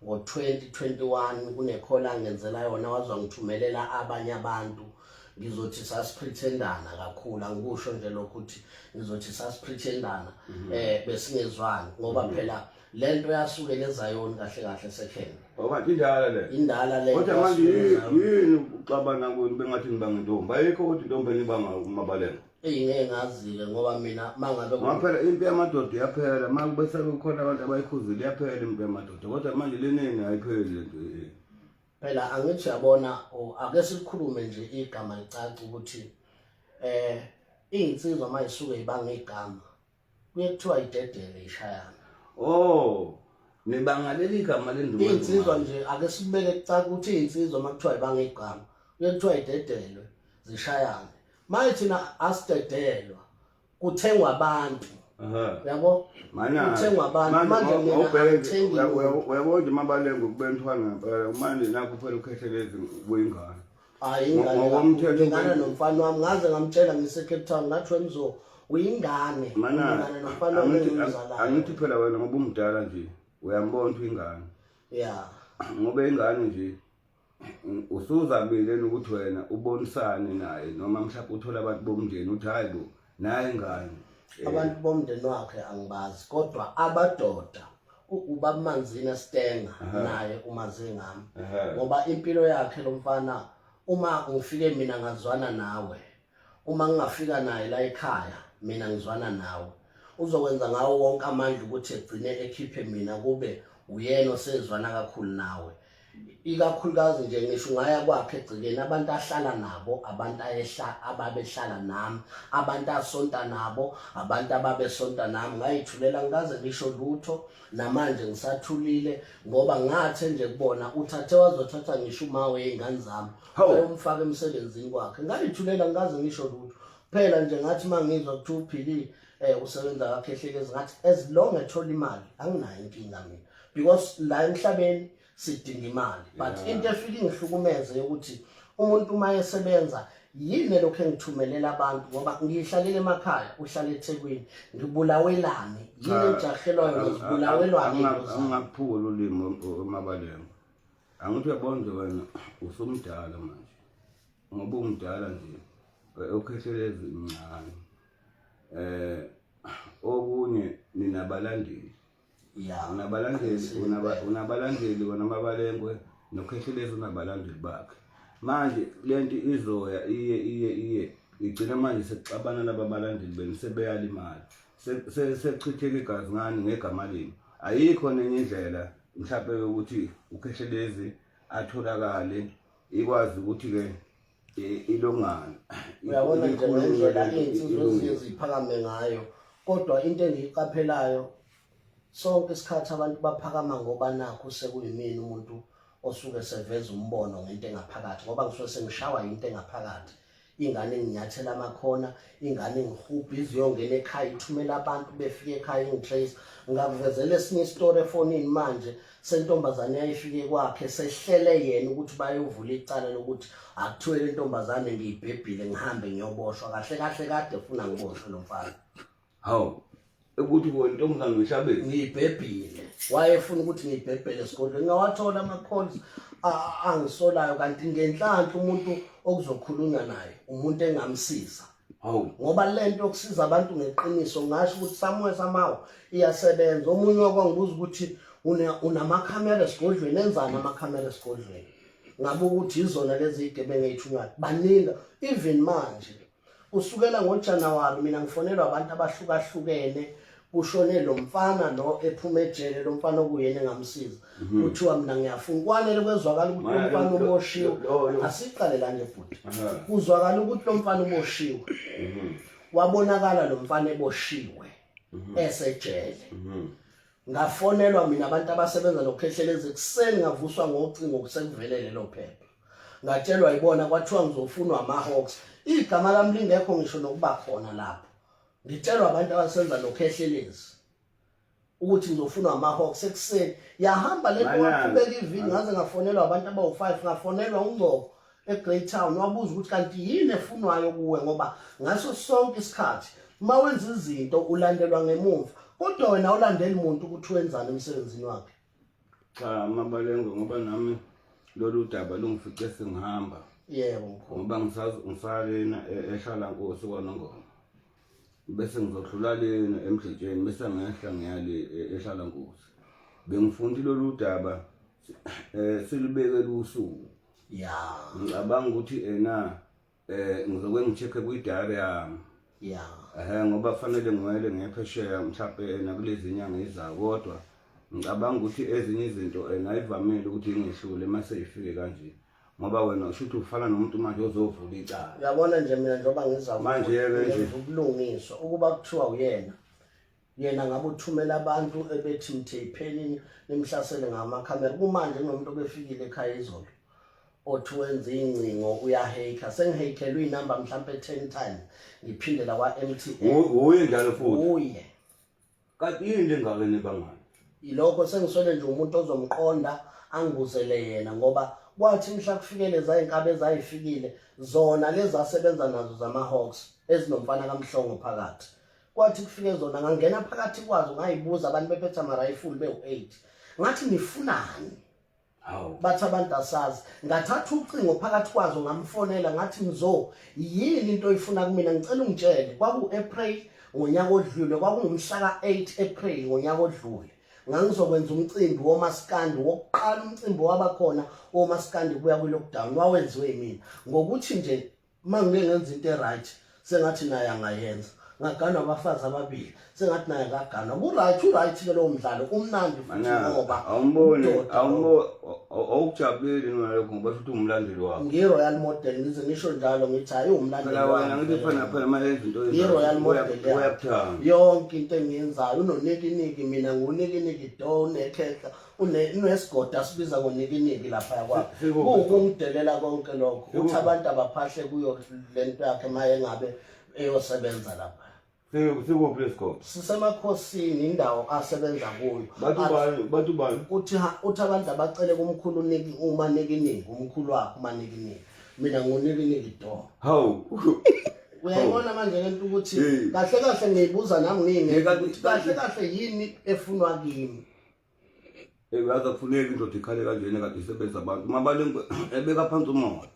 Ngo-2021 kune-call angenzela yona, waze wangithumelela abanye abantu. Ngizothi sasipretendana kakhulu, angikusho nje lokho ukuthi ngizothi sasipretendana, besingezwani, ngoba phela lento yasukela eZayoni kahle kahle sekheni. Ngoba indala le. Indala le. Kodwa manje yini uxabana kwenu bengathi nibanga intombi? Ayikho kodwa intombi enibanga uMabalengwe. Eyi, ngeke ngazi-ke, ngoba mina mangabe Ngoba phela impi yamadoda iyaphela, uma kube sekukhona abantu abayikhuzile iyaphela impi yamadoda, kodwa manje leneni ayipheli lento. Phela angithi uyabona, ake sikhulume nje igama licace ukuthi iy'nsizwa uma isuke ibanga igama kuye kuthiwa idedele ishayana. Oh, nibanga leli gama lenduma. Iy'nsizwa nje ake sibeke kucace ukuthi iy'nsizwa uma kuthiwa ibanga igama kuye kuthiwa idedelwe zishayane. Manje thina asidedelwa, kuthengwa abantu. Yabo? Kuthengwa abantu. Manje mina angithengi muntu. Uyabona nje Mabalengwe kube mthwana ngempela, manje nakho phela uKhehlelezi kuyingane. Hayi, ingane Ngokomthetho ingane nomfana wami, ngaze ngamtshela ngise Cape Town, ngathi wemzo uyingane. Mana Ingane nomfana wami engimzalayo. Angithi phela wena ngoba umdala nje uyambona ukuthi ingane. Ngoba ingane nje usuzamile ukuthi wena ubonisane naye, noma mhlawumbe uthola abantu bomndeni uthi hayi bo naye ingane. Abantu bomndeni wakhe angibazi, kodwa abadoda uba Manzini Stenga naye umazi ngami, ngoba impilo yakhe lo mfana, uma ngifike mina ngazwana nawe, uma ngingafika naye la ekhaya mina ngizwana nawe, uzokwenza ngawo wonke amandla ukuthi egcine ekhiphe mina kube uyena osezwana kakhulu nawe. Ikakhulukazi nje ngisho ungaya kwakhe egcekeni, abantu ahlala nabo, abantu ayehla ababehlala nami, abantu asonta nabo, abantu ababesonta nami, ngayithulela ngikaze ngisho lutho. Namanje ngisathulile, ngoba ngathe nje kubona uthathe wazothatha ngisho uma wey'ngane zami wayomfaka emsebenzini kwakhe, ngayithulela ngikaze ngisho lutho. Phela nje ngathi uma ngizwa kuthiwa uphilile, usebenza kaKhehlelezi, ngathi as long ethola imali anginayo inkinga mina, because la emhlabeni sidinga imali. But into efike ingihlukumeze yokuthi umuntu uma esebenza yini lokho engithumelela abantu, ngoba ngihlalele emakhaya, uhlala eThekwini, ngibulawelani? Yini engijahelwayo? Ngizibulawelwani iy'nto zami? Angingakuphula ulimi uMabalengwe. Angithi uyabona nje wena usumdala manje, ngoba umdala nje uKhehlelezi mncane. Okunye ninabalandeli. Unabalandeli, unabalandeli wena Mabalengwe, noKhehlelezi unabalandeli bakhe. Manje lento izoya iye iye iye igcina manje sekuxabana laba balandeli benu, sebeyalimala, sekuchitheka igazi ngani ngegama lenu. Ayikho nenye indlela mhlawumbe yokuthi uKhehlelezi atholakale, ikwazi ukuthi-ke ilongana. Uyabona nje ngendlela iy'nsizwa eziye ziphakame ngayo, kodwa into engiyiqaphelayo sonke isikhathi abantu baphakama ngoba nakhu sekuyimina umuntu osuke seveza umbono ngento engaphakathi, ngoba ngisuke sengishawa into engaphakathi. Ingane enginyathela amakhona, ingane engihubha iziyongena ekhaya, ithumela abantu befike ekhaya ingitrace. Ngakuvezela esinye isitori efonini manje sentombazane yayifike kwakhe, sehlele yena ukuthi bayovula icala lokuthi akuthiwe le ntombazane ngiyibhebhile, ngihambe ngiyoboshwa. Kahle kahle kade funa ngiboshwe lo mfana. Hawu, ukuthi wena intombazane uyishabile? Ngiyibhebhile, wayefuna ukuthi ngiyibhebhele esikolweni. Ngawathola ama-calls. angisolayo kanti ngenhlanhla umuntu okuzokhulunywa naye umuntu engamsiza. Hawu. Ngoba lento yokusiza abantu ngeqiniso ngasho ukuthi somewhere somehow iyasebenza. Omunye wakwangibuza ukuthi unamakhamera esigodlweni, enzani amakhamera esigodlweni? Ngabe ukuthi izona lezi zigebengu ey'thunywayo. Baningi even manje kusukela ngoJanuwari mina ngifonelwa abantu abahlukahlukene kushone lo mfana lo ephuma ejele lo mfana okuyena engamsiza kuthiwa mina ngiyafuna kwanele kwezwakala ukuthi lo mfana uboshiwe asiqale la nje bhuti kuzwakala ukuthi lo mfana uboshiwe wabonakala lo mfana eboshiwe esejele ngafonelwa mina abantu abasebenza noKhehlelezi ekuseni ngavuswa ngocingo kusekuvelele lelo phepha ngatshelwa yibona kwathiwa ngizofunwa ama-hawks igama lami lingekho ngisho nokuba khona lapho ngitshelwa abantu abasenza noKhehlelezi ukuthi ngizofunwa ama-hawks ekuseni yahamba le nto waqhubeka iviki ngaze ngafonelwa abantu abawu-five ngafonelwa uNgcobo eGreytown wabuza ukuthi kanti yini efunwayo kuwe ngoba ngaso sonke isikhathi uma wenza izinto ulandelwa ngemumva kodwa wena ulandeli muntu ukuthi wenzani emsebenzini wakhe. Cha Mabalengwe ngoba nami lolu daba lungifice sengihamba. Yebo mkhulu. Ngoba ngisalena ehlala nkosi kwaNongoma. Bese ngizodlula lena emdletsheni bese ngehla ngiyale ehlala nkosi. Bengifuna ukuthi lolu daba silubeke lusuku. Ya. Ngicabanga ukuthi ena ngizoke ngi-check-e kwi-diary yami. Ya. Ngoba kufanele ngiwele ngephesheya mhlawumbe nakulezi nyanga ezayo kodwa ngicabanga ukuthi ezinye izinto ayivamile ukuthi ingehlule uma seyifike kanje. Ngoba wena usho ukuthi ufana nomuntu manje ozovula icala. Uyabona nje mina njengoba ngiza Manje-ke nje. ngenza ubulungiswa ukuba kuthiwa uyena yena ngabe uthumela abantu ebethi mtheyipheni nimhlasele ngamakhamera kumanje kunomuntu obefikile ekhaya izolo othi wenza ingcingo uyaheyikha sengiheyikhelwe inamba mhlampe 10 times ngiphindela kwa-MTN Uye njalo futhi. Uye. Kanti yini le ngaka enibangani? Yilokho sengiswele nje umuntu ozomqonda angibuzele yena ngoba kwathi mhla kufike leza iy'nkabi ezayifikile zona lezi asebenza nazo zama-hawks ezinomfana kaMhlongo phakathi kwathi kufike zona ngangena phakathi kwazo ngayibuza abantu bephethe amarayifuli bewu-8 ngathi nifunani Hawu. Bathi abantu asazi. Ngathatha ucingo phakathi kwazo ngamfonela ngathi Mzo yini into oyifuna kumina ngicela ungitshele. Kwaku-April ngonyaka odlule kwakungumhla ka-8 April ngonyaka odlule. Ngangizokwenza umcimbi womaskandi wokuqala umcimbi wabakhona womaskandi kuya kwi-lockdown wawenziwe yimina. Ngokuthi nje uma ngike ngenza into e-right sengathi naye angayenza ngaganwa abafazi ababili sengathi naye angaganwa ku-right u-right ke lowo mdlalo umnandi futhi ngoba awumboni awukujabuleli nalokho ngoba futhi umlandeli wakho ngiyi-royal model ngize ngisho njalo ngithi hayi uwumlandeli wena ngithi phela phela uma yenza into i-royal model yonke into engiyenzayo unonikiniki mina ngunikiniki do unekhehla unesigodo asibiza ngonikiniki laphaya kwakhe kuwukungidelela konke lokho uthi abantu abaphahle kuyo le nto yakhe uma engabe eyosebenza lapha Sikuphi lesigodo? Sisemakhosini indawo asebenza kuyo. Bathi ubani? Bathi ubani? Uthi uthi abantu abacele kumkhulu uniki umanikiniki umkhulu wakhe umanikiniki. Mina ngunikiniki do. Hawu. Uyayibona manje lento ukuthi kahle kahle ngiyibuza nami ngingeke ukuthi kahle kahle yini efunwa kimi. Uyazi akufuneki indoda ikhale kanjena kade isebenza abantu. Mabalengwe ebeka phansi umoya.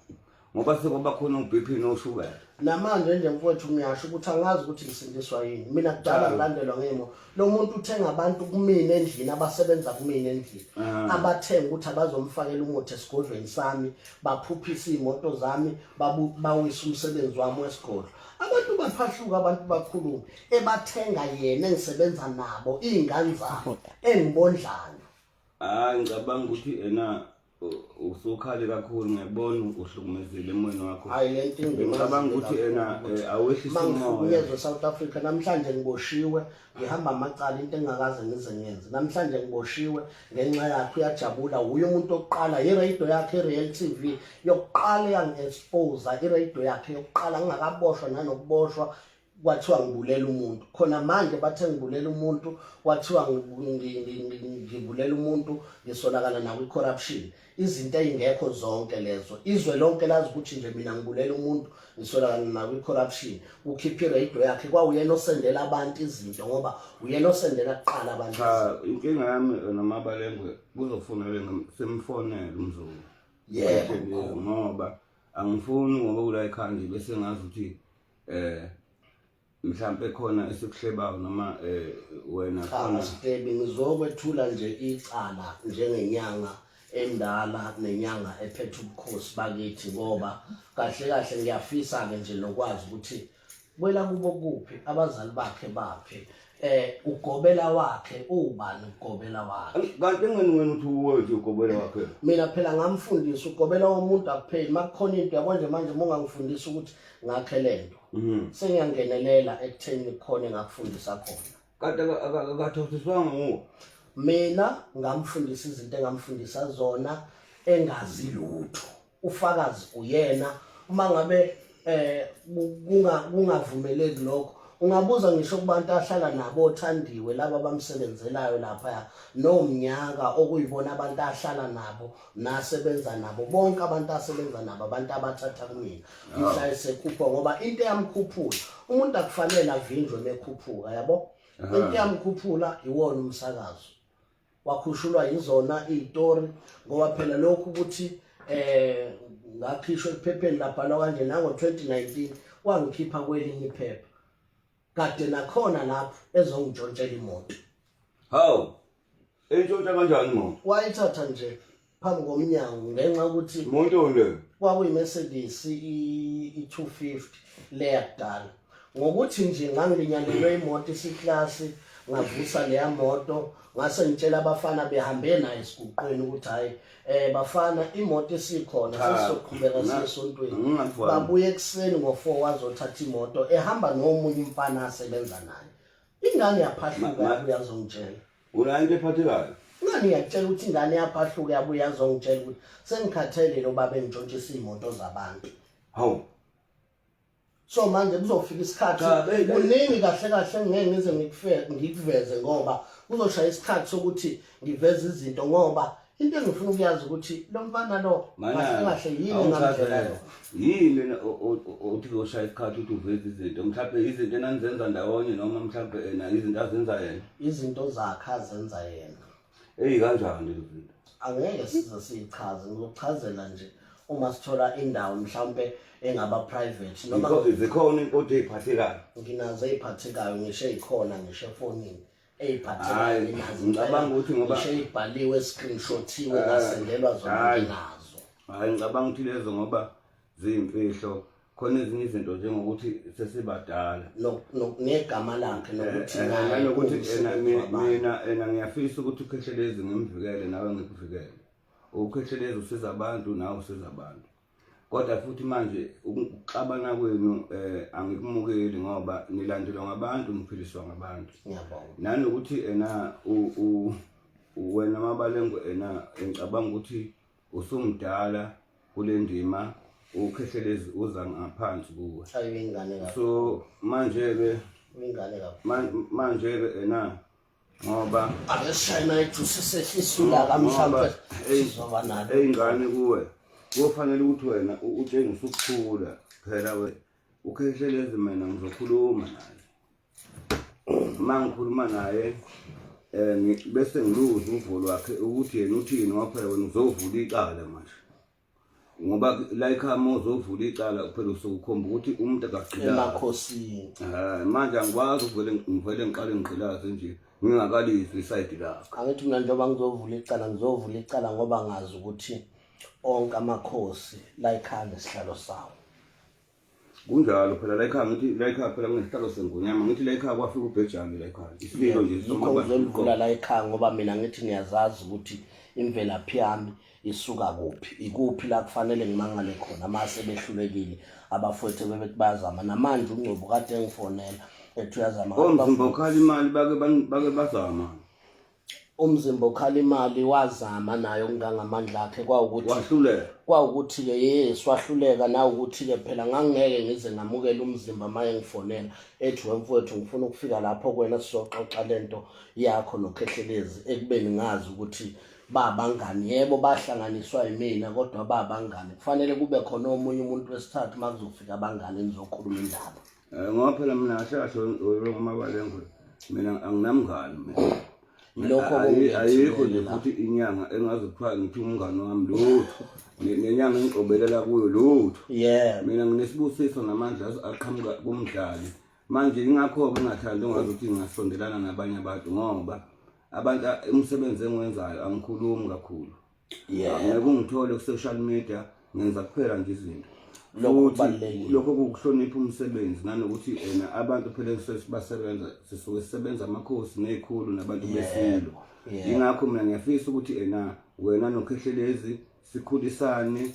Ngoba sekwaba khona u-BP noshukela. Namanje nje mfowethu ngiyasho ukuthi angazi ukuthi ngisindiswa yini. Mina kudala ngilandelwa ngemo. Lo muntu uthenga abantu kumina endlini abasebenza kumina endlini. Abathenga ukuthi abazomfakela umuthi esigodlweni sami, baphuphise iy'moto zami, bawise umsebenzi wami wesigodlo. Abantu baphahluka abantu bakhulume. Ebathenga yena engisebenza nabo iy'ngane zami engibondlayo. Hayi ngicabanga ukuthi ena usukhale kakhulu ngiyabona uhlukumezile emoyeni wakho. Hayi le nto Ngicabanga ukuthi ena awehlise umoya. Mangihlukunyezwe eSouth Africa namhlanje ngiboshiwe ngihamba amacala into engingakaze ngize ngiyenze. Namhlanje ngiboshiwe ngenxa yakhe uyajabula wuye umuntu oqala i-radio yakhe i-Real TV yokuqala eyangi-expose i-radio yakhe yokuqala ngingakaboshwa nanokuboshwa kwathiwa ngibulela umuntu khona manje bathe ngibulela umuntu kwathiwa ngibulela umuntu ngisolakala nawo i-corruption izinto ey'ngekho zonke lezo izwe lonke lazi ukuthi nje mina ngibulela umuntu ngisolakala nawo i-corruption ukhiphe iradio yakhe kwawuyena osendela abantu izinto ngoba uyena osendela kuqala abantu cha inkinga yami noMabalengwe kuzofuneka simfonele umzulu. Yebo. Ngoba angifuni ngoba kula ekhaya nje bese ngazi ukuthi mhlampe khona esikuhlebayo noma wena Cha khona. Sitebi, ngizokwethula nje icala njengenyanga endala nenyanga ephethe ubukhosi bakithi, ngoba kahle kahle ngiyafisa-ke nje nokwazi ukuthi kwela kubo kuphi, abazali bakhe baphi, ugobela wakhe ubani, ugobela wakhe. Kanti ngani wena uthi uwethu ugobela wakhe? Mina phela ngamfundisa ugobela womuntu akupheli, makukhona into yabo nje manje mungangifundisa ukuthi ngakhe lento. Sengiyangenelela ekutheni kukhona engakufundisa khona. Kanti akathotsiswanga nguwe? Mina ngamfundisa izinto engamfundisa zona engazi lutho. Ufakazi uyena. Uma ngabe kungavumeleki lokho, ungabuza ngisho kubantu ahlala nabo othandiwe laba abamsebenzelayo lapha nomnyaka, okuyibona abantu ahlala nabo nasebenza nabo, bonke abantu asebenza nabo abantu abathatha kumina mhla esekhuphuka, ngoba into eyamkhuphula umuntu akufanele avinjwe mekhuphuka, yabo. Into eyamkhuphula iwona umsakazo, wakhushulwa yizona izitori, ngoba phela lokhu ukuthi ngakhishwa ephepheni labhalwa kanje nango 2019 wangikhipha kwelinye iphepha kade nakhona lapho ezongitshontshela imoto. Hawu, entshontsha kanjani imoto? Wayithatha nje phambi komnyango ngenxa yokuthi imoto le kwakuyi-Mercedes i-250 le yakudala. Ngokuthi nje ngangilinyalelwe imoto isiklasi, ngavusa leya moto, ngase ngitshela abafana behambe naye esiguqweni ukuthi hayi bafana imoto isikhona, sesizoqhubeka siye esontweni. Babuye ekuseni ngo-4 wazothatha imoto ehamba nomunye umfana asebenza naye. Ingane yaphahluka yabuya azongitshela. Unayo into ephathekayo? Ingane iyakutshela ukuthi ingane yaphahluka yabuya azongitshela ukuthi sengikhathele lo baba engitshontshisa iy'moto zabantu. Hawu. So manje kuzofika isikhathi kuningi kahle kahle ngeke ngize ngikuveze, ngoba kuzoshaya isikhathi sokuthi ngiveze izinto, ngoba into engifuna ukuyazi ukuthi lo mfana lo kahle kahle yini ngamdlela lo. Yini othi kuyoshaya isikhathi ukuthi uveze izinto, mhlawumbe izinto enanizenza ndawonye noma mhlawumbe ena izinto azenza yena? Izinto zakhe azenza yena. Eyi kanjani lezo zinto? Angeke size siyichaze, ngizokuchazela nje uma sithola indawo mhlawumbe engaba private noma zikhona inkothi eziphathekayo. Nginazo eziphathekayo, ngisho ezikhona ngisho efonini eyiphathekayo nginazo. Ngicabanga ukuthi ngoba ngisho ibhaliwe, screenshotiwe, ngasendelwa zona nginazo. Hayi, ngicabanga ukuthi lezo ngoba ziyimfihlo, khona ezinye izinto njengokuthi sesibadala negama lakhe nokuthi naye nokuthi mina ena ngiyafisa ukuthi uKhehlelezi ngimvikele nawe ngikuvikele. UKhehlelezi usiza abantu nawe usiza abantu, kodwa futhi manje ukuxabana kwenu angikumukeli ngoba nilandelwa ngabantu, niphiliswa ngabantu. Ngiyabonga. Nanokuthi ena wena Mabalengwe ena ngicabanga ukuthi usumdala kule ndima, uKhehlelezi uza ngaphansi kuwe. Ayingane kakhulu. So manje ke ingane kakhulu. Manje ke ena ngoba ake sishayina ijuice sehlisa ulaka mhlawumbe sizoba nalo. Eyingane kuwe kufanele ukuthi wena utshengise ukukhula phela we uKhehlelezi mina ngizokhuluma naye. Uma ngikhuluma naye bese ngiluza uvo lwakhe ukuthi yena uthini, ngoba phela wena uzovula icala manje. Ngoba la ekhaya uma uzovula icala phela usukukhomba ukuthi umuntu akagqilazi. Emakhosini. Manje angikwazi ukuvele ngivele ngiqale ngigqilaze nje ngingakalizwi isayidi lakho. Angithi mina njengoba ngizovula icala, ngizovula icala ngoba ngazi ukuthi onke amakhosi la ekhaya nesihlalo sawo. Kunjalo phela la ekhaya, ngithi la ekhaya phela kunesihlalo sengonyama, ngithi la ekhaya kwafika ubhejane la ekhaya. Isilo nje Yikho ngizolivula la ekhaya ngoba mina ngithi ngiyazazi ukuthi imvelaphi yami isuka kuphi, ikuphi la kufanele ngimangale khona mase behlulekile abafowethu bebethi bayazama. Namanje uNgcobo kade engifonela ethi uyazama. Omzimba okhala imali bake bazama. Umzimba okhala imali wazama naye okungangamandla akhe, kwawukuthi wahluleka. Kwawukuthi-ke yes wahluleka, nawukuthi-ke phela ngangingeke ngize ngamukele umzimba maye ngifonela ethi wemfowethu ngifuna ukufika lapho kuwena sizoxoxa lento yakho noKhehlelezi, ekubeni ngazi ukuthi babangani. Yebo bahlanganiswa yimina kodwa babangani, kufanele kube khona omunye umuntu wesithathu uma kuzofika abangani nizokhuluma indaba. Ngoba phela mina kahle kahle ngoMabalengwe mina anginamngani mina. Lokho ayikho nje futhi inyanga engaze kuthiwa ngithi umngane wami lutho nenyanga engiqobelela kuyo lutho. Yeah. Mina nginesibusiso namandla aqhamuka kumdlali. Manje ingakho-ke ngingathandi ungazi ukuthi ngingasondelana nabanye abantu ngoba abantu umsebenzi engiwenzayo angikhulumi kakhulu. Yeah. Ngeke ungithole ku-social media ngenza kuphela nje izinto. Lokho Futhi kubalulekile. lokho kukuhlonipha umsebenzi nanokuthi ena abantu phela esisuke sibasebenza sisuke sisebenza amakhosi nezikhulu nabantu besilo. Yebo. Ingakho mina ngiyafisa ukuthi ena wena noKhehlelezi sikhulisane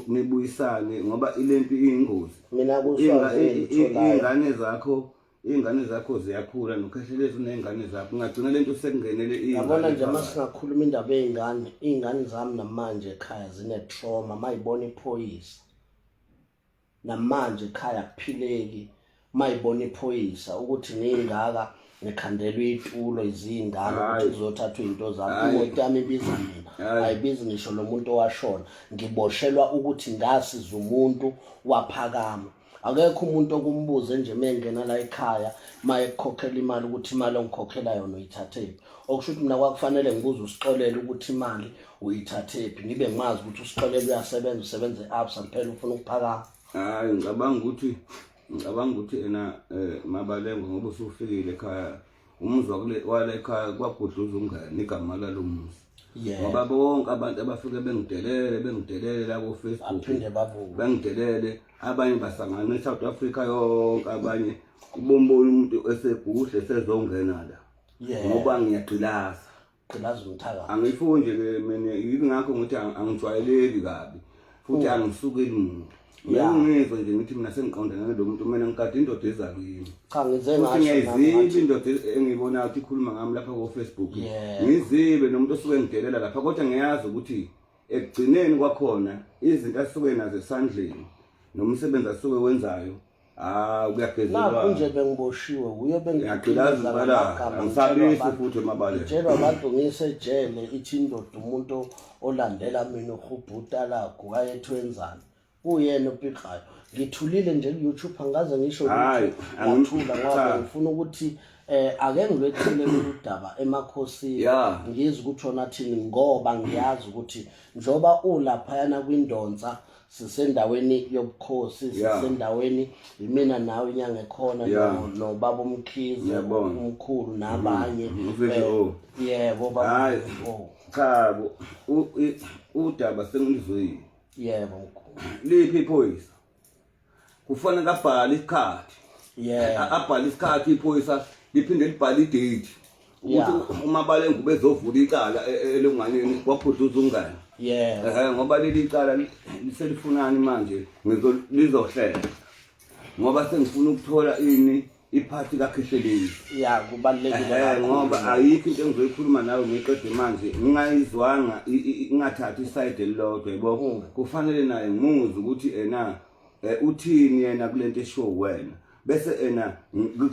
nibuyisane ngoba ilempi iyingozi. Mina kuswazi engitholayo. Ingane zakho Iy'ngane zakho ziyakhula nokhehlelezi uney'ngane zakho ungagcina le nto sekungenele Yabona nje uma singakhuluma indaba yey'ngane, iy'ngane zami namanje ekhaya zine-trauma uma yibona iphoyisa. Namanje ekhaya akuphileki uma yibona iphoyisa ukuthi ngiyingaka ngikhandelwa iy'tulo izingane ukuthi kuzothathwa iy'nto zami. Imoto yami ibiza mina, ayibizi ngisho lo muntu owashona. Ngiboshelwa ukuthi ngasiza umuntu waphakama. Akekho umuntu okumbuze nje mengena la ekhaya mayekukhokhela imali ukuthi imali ongikhokhela yona uyithathephi. Okusho ukuthi mina kwakufanele ngibuze uSixolele ukuthi imali uyithathephi ngibe ngimazi ukuthi uSixolele uyasebenza usebenza e-Absa phela ufuna ukuphakama. Hayi ngicabanga ukuthi ena Mabalengwe ngoba usufikile ekhaya umuzi wakule wala ekhaya kwagudluza umngane igama lalo muzi. Yeah. Ngoba bonke abantu abafike bengidelele la ko Facebook. Baphinde babuye. Bengidelele abanye basangana eSouth Africa yonke abanye ubombona umuntu eseguhle sezongena la. Yeah. Ngoba ngiyagqilaza. Gqilaza umthakathi. Angifuni nje ke mina yingakho ngithi angijwayeleki kabi futhi angisukeli muntu. Yeah. Ngeke ngizwe nje ngithi mina sengiqondana nalo muntu mina ngigada indoda eza kimi. Cha ngize Futhi ngasho nami ngiyayiziba ngathi indoda engiyibonayo ukuthi ikhuluma ngami lapha ko-Facebook. Yeah. Ngizibe nomuntu osuke engidelela lapha kodwa ngiyazi ukuthi ekugcineni kwakhona izinto asuke nazo esandleni nomsebenzi asuke wenzayo ah kuyagezelwa. Nakhu nje bengiboshiwe uye Ngiyagqilaza bengigqilaza impela ngamagama angisabisi futhi emabaleni. ngitshelwa abantu ngisejele ithi indoda umuntu olandela mina uhubhuta lakho wayethi wenzani kuyena opiqayo ngithulile nje ku-YouTube angikaze ngisho Hhayi, lutho ngathula ngoba cha. ngifuna ukuthi ake ngilwethule lolu daba emakhosini Yeah. ngizwe ukuthi wona athini ngoba ngiyazi ukuthi njengoba ulaphayana kwindonsa sisendaweni yobukhosi sisendaweni yimina nawe inyanga ekhona nobaba uMkhize Ngiyabonga. umkhulu nabanye uVVO. Yebo baba Hhayi. uVVO. Cha bo udaba sengiluzwile. Yebo mkhulu. Liphi iphoyisa? Kufanele abhale isikhathi. Yeah. Abhale isikhathi iphoyisa liphinde libhale idate. Ukuthi uMabalengwe ubezovula icala elunganeni kwaphudluza umngane. Yeah. Ngoba leli icala liselifunani manje lizohlela. Ngoba sengifuna ukuthola ini iphathi kaKhehlelezi. Ya kubalulekile kakhulu. Ngoba ayikho into engizoyikhuluma nawe ngiqede manje ngingayizwanga ngingathathi iside elilodwa yabo. Kufanele naye ngimuzwe ukuthi ena uthini yena kulento esho wena. Bese ena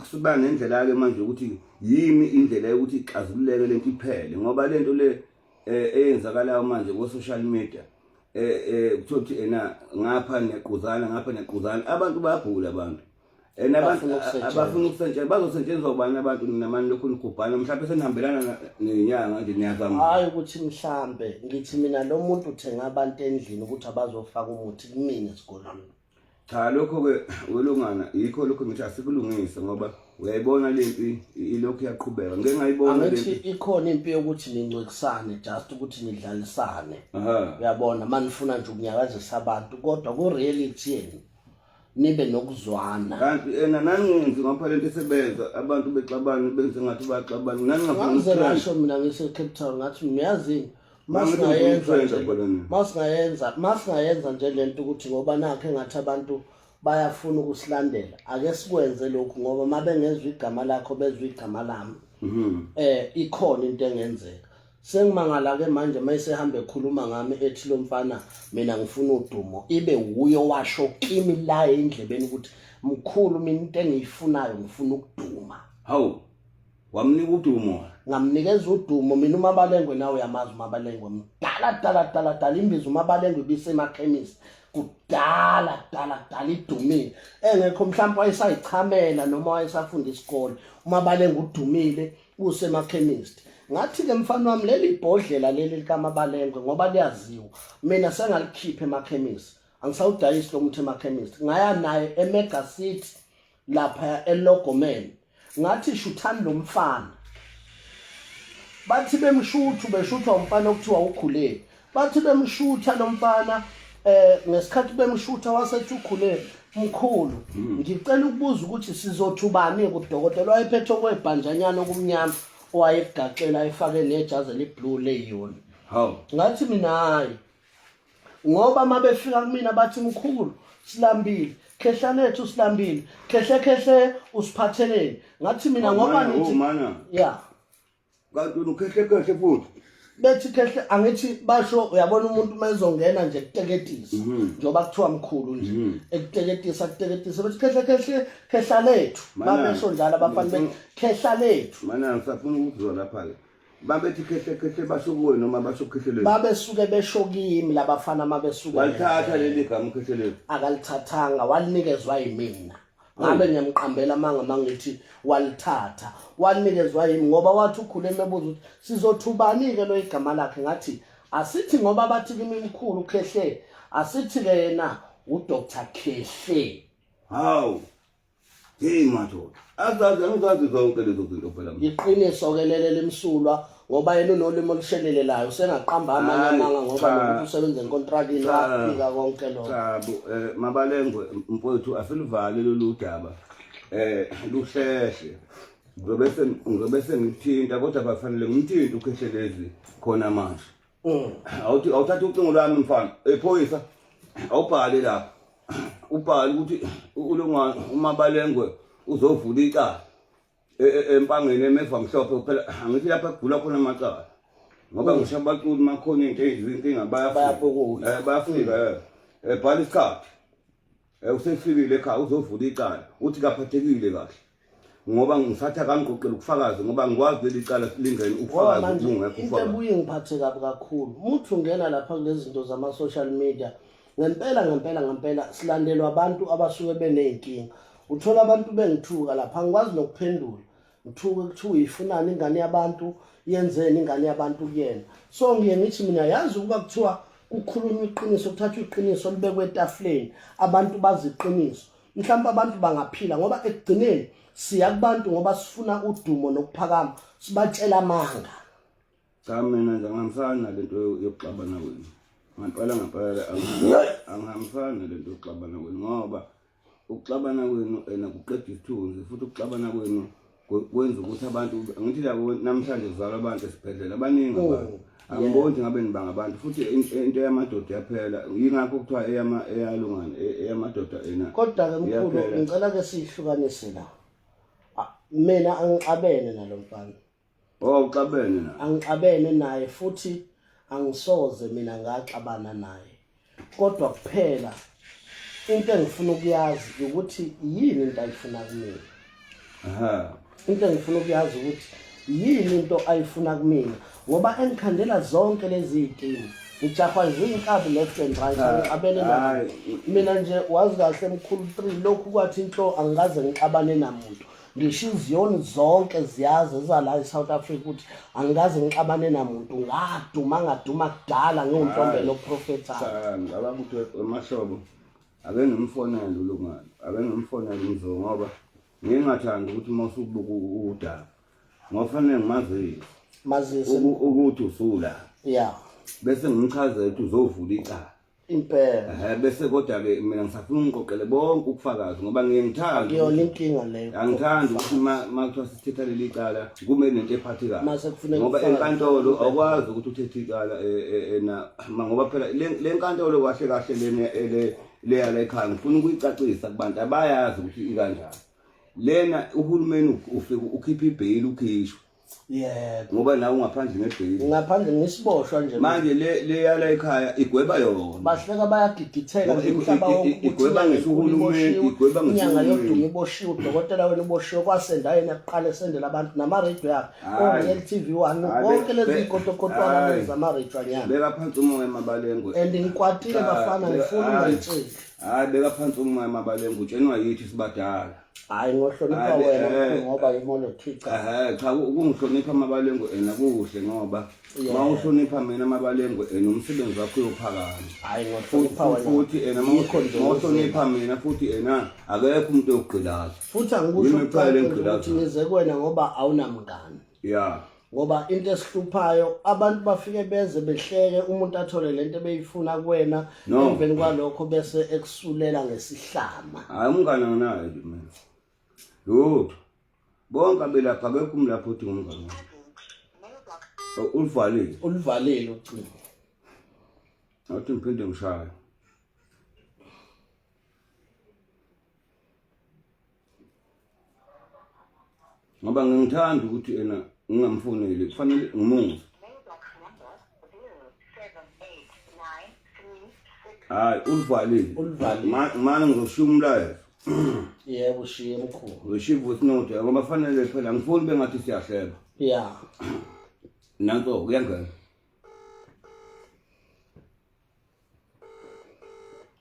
kusuba nendlela ke manje ukuthi yimi indlela yokuthi ixazululeke lento iphele ngoba lento le eyenzakalayo manje ku social media kuthiwa ukuthi ena ngapha niyaquzana ngapha niyaquzana abantu bayagula abantu. And abantu Bafuna ukusetshenzwa. abafuna ukusetshenzwa bazosetshenziswa ubani abantu nina mani lokhu nigubhana mhlawumbe senihambelana nenyanga nje niyazama. Hayi ukuthi mhlambe ngithi mina lo muntu uthenga abantu endlini ukuthi abazofaka umuthi kumina esigodlweni. Cha lokho ke welungana yikho lokho ngithi asikulungise ngoba uyayibona lempi ilokhu iyaqhubeka ngeke ngayibona Angithi lempi. ikhona impi yokuthi nincwekisane just ukuthi nidlalisane. Uyabona manifuna nje ukunyakazisa abantu kodwa ku reality yenu nibe nokuzwana. Kanti ena nangenzi ngoba lento isebenza abantu bexabana benze ngathi baxabana nangingafuni Ngaze ukutrend. ngasho mina ngise Cape Town ngathi ngiyazini Mangithi ngifuna ukutrenda phela mina. masingayenza nje lento ukuthi ngoba nakho engathi abantu bayafuna ukusilandela ake sikwenze lokhu ngoba mabengezwa igama lakho bezwa igama lami. Ikhona into engenzeka. Sengimangala ke manje mayisehamba ekhuluma ngami ethi lo mfana mina ngifuna udumo ibe wuyo washo kimi la endlebeni ukuthi mkhulu mina into engiyifunayo ngifuna ukuduma. Hawu wamnika udumo. Ngamnikeza udumo mina uMabalengwe nawe uyamazi uMabalengwe mdala dala dala dala imbizo uMabalengwe ibisemakhemisi kudala dala dala idumile engekho mhlawumbe wayesayichamela noma wayesafunda isikole uMabalengwe udumile usemakhemisi. Ngathi-ke mfana wami leli bhodlela leli likamabalengwe ngoba liyaziwa mina sengalikhipha emakhemisi angisawudayisi lo muthi emakhemisi ngaya naye emega city lapha elogomeni ngathi shuthani lo mfana bathi bemshuthu beshuthwa umfana okuthiwa ukhuleni bathi bemshutha lo mfana eh ngesikhathi bemshutha wasethi ukhuleni mkhulu hmm. ngicela ukubuza ukuthi sizothubani kudokotela wayephethe okwebhanjanyana okumnyama owayegaxela efake nejazi eliblue leyuni hawu ngathi mina hayi ngoba uma befika kumina bathi mkhulu silambile khehla lethu silambile khehle khehle usiphatheleni ngathi mina ngoba ngithi ya kanti unukhehle khehle futhi bethi khehle angithi basho uyabona umuntu uma ezongena nje kuteketisa mhm. njengoba kuthiwa mkhulu nje mhm. ekuteketisa kuteketisa bethi khehle khehle khehla lethu babesho njalo abafana bethi khehla lethu mana ngisafuna ukuzwa lapha-ke babethi khehle khehle basho kuwe noma basho khehlelezi babesuke besho kimi labafana mabesuke walithatha leli gama ukhehlelezi akalithathanga walinikezwa yimina ngabe ngiyamqambela amanga mangithi walithatha wanikezwa yimi ngoba wathi ukhule emebuza ukuthi sizothubani-ke lo igama lakhe ngathi asithi ngoba bathi kimi mkhulu khehle asithi-ke yena udr khehle hawu Hey madoda, azazi angizazi zonke lezo zinto phela. Iqiniso ke lele limsulwa ngoba yena unolimi olushelelelayo usengaqamba amanye amanga ngoba lokuthi usebenza enkontrakini waphika konke lokho. Cha bo eh, mabalengwe mfowethu asiluvale lolu daba. Eh luhlehle. Ngizobe ngizobe sengithinta kodwa bafanele ngimthinte ukhehlelezi khona manje. Mm. Awuthi awuthatha ucingo lwami mfana. Ephoyisa awubhale lapha. Ubhale ukuthi ulungwane umabalengwe uzovula icala. E, e, empangeni emeva mhlophe phela angithi lapha kugula khona amacala. Ngoba mm. ngisho abaculi makhona into eyizinkinga bayafika. Eh bayafika mm. eh. eh bhala isikhathi. Eh usefikile ekhaya uzovula icala uthi kaphathekile kahle. Ngoba ngisatha kangiqoqela ubufakazi ngoba ngikwazi leli cala lingene ubufakazi bungekho Into ebuye ngiphathe kabi kakhulu muthi ungena lapha kulezi zinto zama-social media ngempela ngempela ngempela silandelwa abantu abasuke beney'nkinga uthola abantu bengithuka lapha angikwazi nokuphendula ngithuke kuthiwa uyifunani ingane yabantu yenzeni ingane yabantu kuyena so ngiye ngithi mina yazi ukuba kuthiwa kukhulunywa iqiniso kuthathwa iqiniso libekwe etafuleni abantu bazi iqiniso mhlawumbe abantu bangaphila ngoba ekugcineni siya kubantu ngoba sifuna udumo nokuphakama sibatshela amanga cha mina nje angihambisani nalento yokuxabana kwenu ngampela ngampela angihambisani nalento yokuxabana kwenu ngoba ukuxabana kwenu ena kuqeda isithunzi futhi ukuxabana kwenu kwenza ukuthi abantu ngithi labo namhlanje kuzalwa abantu esibhedlela abaningi oh, abantu angiboni ukuthi ngabe nibanga abantu futhi into yamadoda yaphela yingakho kuthiwa eyama eyalungana e, eyamadoda ena kodwa ke mkhulu ngicela ke sihlukanise la mina angixabene nalo mfana Oh uxabene naye. Angixabene naye futhi angisoze mina ngaxabana naye. Kodwa kuphela into engifuna ukuyazi ukuthi yini into ayifuna kumina. Aha. Into engifuna ukuyazi ukuthi yini into ayifuna kumina ngoba engikhandela zonke lezi zinkinga. Ngijahwa zinkabi left and right angixabene naye. Mina nje wazi kahle mkhulu 3 lokhu kwathi inhlo angikaze ngixabane namuntu. Ngisho iziyoni zonke ziyazi ezala eSouth Africa ukuthi angikaze ngixabane namuntu ngaduma ngaduma kudala ngiwuntombela oprofethayo. Cha ngicabanga ukuthi emahlobo ake ngimfonele ulungalo ake ngimfonele umzo ngoba ngingathandi ukuthi uma usubuka udaba ngoba fanele ngimazise mazise ukuthi usula yeah bese ngimchazela ukuthi uzovula icala Impela. Ehhe bese kodwa ke mina ngisafuna ungiqoqele bonke ubufakazi ngoba ngiye ngithanda. Kuyona inkinga leyo. Angithandi ukuthi ma ma kuthiwa sithetha leli cala kume nento ephathekayo. Mase kufuneka Ngoba enkantolo awukwazi ukuthi uthethe icala eh, eh, eh, na ma ngoba phela le le nkantolo kahle kahle lena ele leya la ekhaya ngifuna ukuyicacisa kubantu abayazi ukuthi ikanjani. Lena uhulumeni ufike ukhipha ibheyili ukhishwe. Yebo. Ngoba nawe ungaphandle ngebheyili. Ngaphandle ngisiboshwa nje. Manje le le yala ekhaya igweba yona. Bahleka bayagigitheka nje umhlaba wonke ukuthi igweba ngisho uhulumeni, igweba ngisho inyanga yodumo iboshiwe, udokotela wena uboshiwe kwasenda yena kuqala esendela abantu nama radio yakhe. O-Real TV 1 konke lezi zikotokotwana lezi zama radio anyana. Beka phansi umoya mabalengwe. And ngikwatile bafana ngifuna ungayitsheli. Hayi beka phansi umoya Mabalengwe utshenwa yithi sibadala. Hayi ngohlonipha wena eh, ngoba yimolo thica. Eh cha ukungihlonipha Mabalengwe ena kuhle ngoba mawuhlonipha mina Mabalengwe ena umsebenzi wakho uyophakama. Hayi ngohlonipha wena. Futhi ena mawuhlonipha mina futhi ena akekho umuntu oyogqilaza. Futhi angikusho ukuthi ngize kuwena ngoba awunamngani. Yeah. Ngoba into esihluphayo abantu bafike beze behleke umuntu athole lento ebeyifuna kuwena emveni kwalokho bese ekusulela ngesihlama. Hayi umngane anginaye nje mina. Lutho. Bonke abelapha akekho umlaphi othi ngumngane wami. Oh, ulivalile. Ulivalile ucingo. Ngathi ngiphinde ngishaye. Ngoba ngingithanda ukuthi ena ngingamfoneli kufanele ngimuzwe. Hayi ulivalile. Ulivalile. Manje ngizoshiya umlayezo. Yebo shiye mkhulu. Ngizoshiya voice note ngoba fanele phela ngifuni bengathi siyahleba. Yeah. Nanso kuyangena.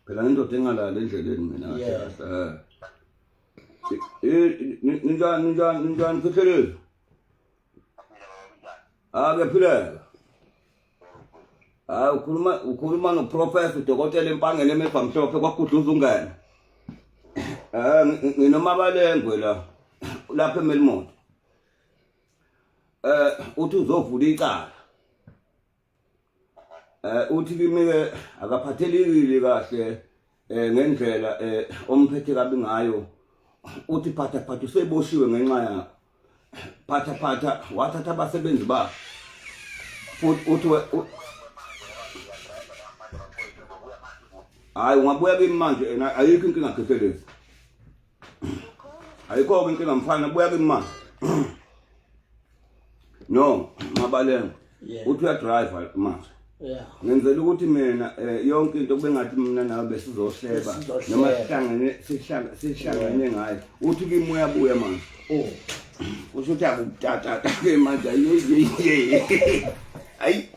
Phela ngindoda engalali endleleni mina kahle kahle. Eh. eh ninjani ninjani ninjani Khehlelezi? Ah kuyaphileka. Hayi ukhuluma ukhuluma noprofessor udokotela empangele emeva mhlophe kwagudluza ungene. Eh nginomabalengwe la lapha eMelmont. Eh uthi uzovula icala. Eh uthi kimi ke akaphathelekile kahle eh ngendlela eh omphethe kabi ngayo. Uthi phatha phatha useboshiwe ngenxa yakho. Phatha phatha wathatha abasebenzi bakhe. Futhi uthi Hayi ungabuya kimi manje ena ayikho inkinga Khehlelezi. Ayikho inkinga mfana buya kimi manje. No, Mabalengwe. Uthi uya driver manje. Yeah. Ngenzela ukuthi mina eh, yonke into kube ngathi mina nawe besizohleba noma sihlangene sihlangene sihlangene ngayo. Uthi kimi uyabuya manje. Oh. Kusho ukuthi akutatata ke manje ayi. Ayi.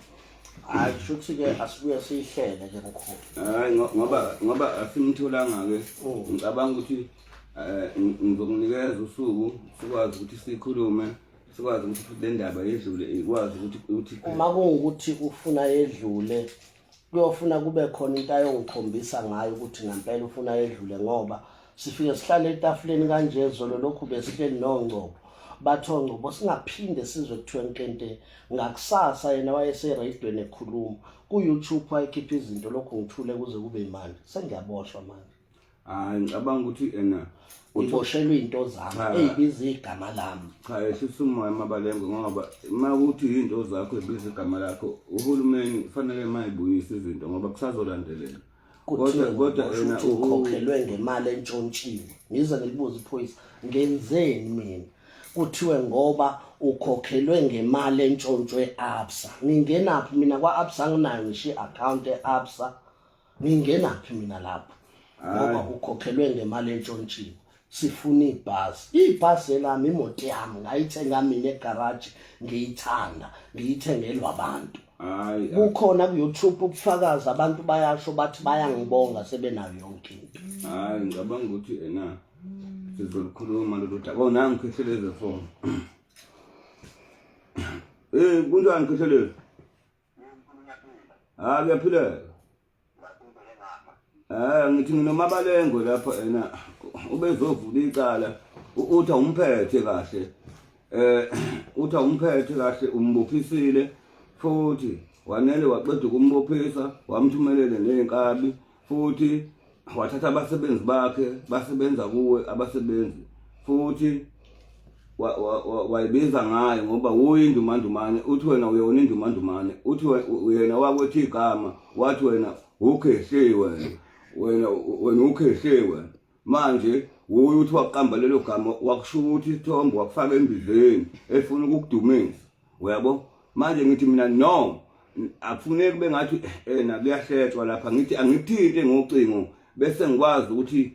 Hayi kusho ukuthi ke asibuye siyihlele ke mkhulu. Hayi ngoba ngoba asimtholanga ke. Oh. Ngicabanga ukuthi eh ngizokunikeza usuku sikwazi ukuthi sikhulume sikwazi ukuthi futhi le ndaba yedlule ikwazi ukuthi uthi uma kuwukuthi ufuna yedlule kuyofuna kube khona into ayongikhombisa ngayo ukuthi ngempela ufuna yedlule ngoba sifike sihlale etafuleni kanje zolo lokhu besihleli nongcobo bathi ongcobo singaphinde sizwe kuthiwa nkente ngakusasa yena wayesereyidweni ekhuluma ku-youtube wayekhipha izinto lokhu ngithule kuze kube imanje sengiyaboshwa manje Hayi ngicabanga ukuthi ena ngiboshelwe into zami eyibiza igama lami. Cha yehlisa umoya Mabalengwe ngoba uma kuthi into zakho ebiza igama lakho uhulumeni kufanele mayibuyise izinto ngoba kusazolandelela. Kodwa kodwa ena ukhokhelwe ngemali entshontshiwe. Ngize ngilibuze iphoyisa ngenzeni mina? Kuthiwe ngoba ukhokhelwe ngemali entshontshwe e-Absa. Ngingenaphi mina kwa-Absa anginayo ngisho i-account e-Absa. Ngingenaphi mina lapho ngoba ukhokhelwe ngemali entshontshiwe sifuna ibhasi ibhasi elami imoto yami ngayithenga mina egaraji ngiyithanda ngiyithengelwa abantu hayi kukhona ku-youtube ubufakazi abantu bayasho bathi bayangibonga sebenayo yonke into hayi ngicabanga ukuthi ena sizolukhuluma lolu daba oh nangu Khehlelezi phone eh kunjani Khehlelezi Ah kuyaphileka. Eh ngithi nginomabalengwe lapha ena ubezovula icala uthi awumphethe kahle. Eh uthi awumphethe kahle umbophisile futhi wanele waqeda ukumbophisa wamthumelele nezinkabi futhi wathatha abasebenzi bakhe basebenza kuwe abasebenzi futhi wayibiza ngayo ngoba wuye indumandumane uthi wena uyona indumandumane uthi yena wakwethi igama wathi wena ukhehliwe wena wena wena ukhehliwe manje wuye uthi waqamba lelo gama wakusho ukuthi isithombe wakufaka embizeni efuna ukukudumisa uyabo manje ngithi mina no akufuneki kube ngathi ena eh, kuyahletshwa lapha ngithi angikuthinte ngocingo bese ngikwazi ukuthi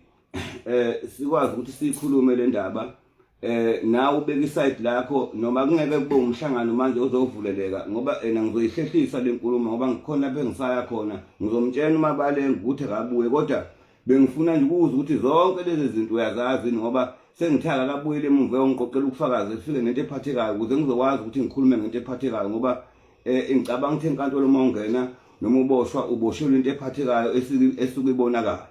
eh sikwazi ukuthi sikhulume le ndaba eh nawe ubeka iside lakho noma kungeke kube umhlangano manje ozovuleleka ngoba ena ngizoyihlehlisa lenkulumo ngoba ngikhona lapho engisaya khona ngizomtshela uMabalenge ukuthi akabuye kodwa Bengifuna nje ukuzwa ukuthi zonke lezi zinto uyazazi yini, ngoba sengithaka kabuyele emuva eyongiqoqela ubufakazi, sifike nento ephathekayo ukuze ngizokwazi ukuthi ngikhulume ngento ephathekayo, ngoba ngicabanga ukuthi enkantolo uma ungena noma uboshwa uboshelwa into ephathekayo esuke ibonakala.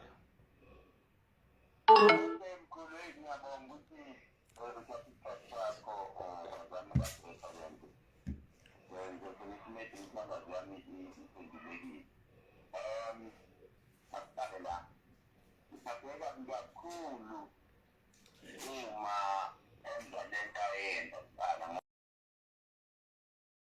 Ngiphatheka kakhulu.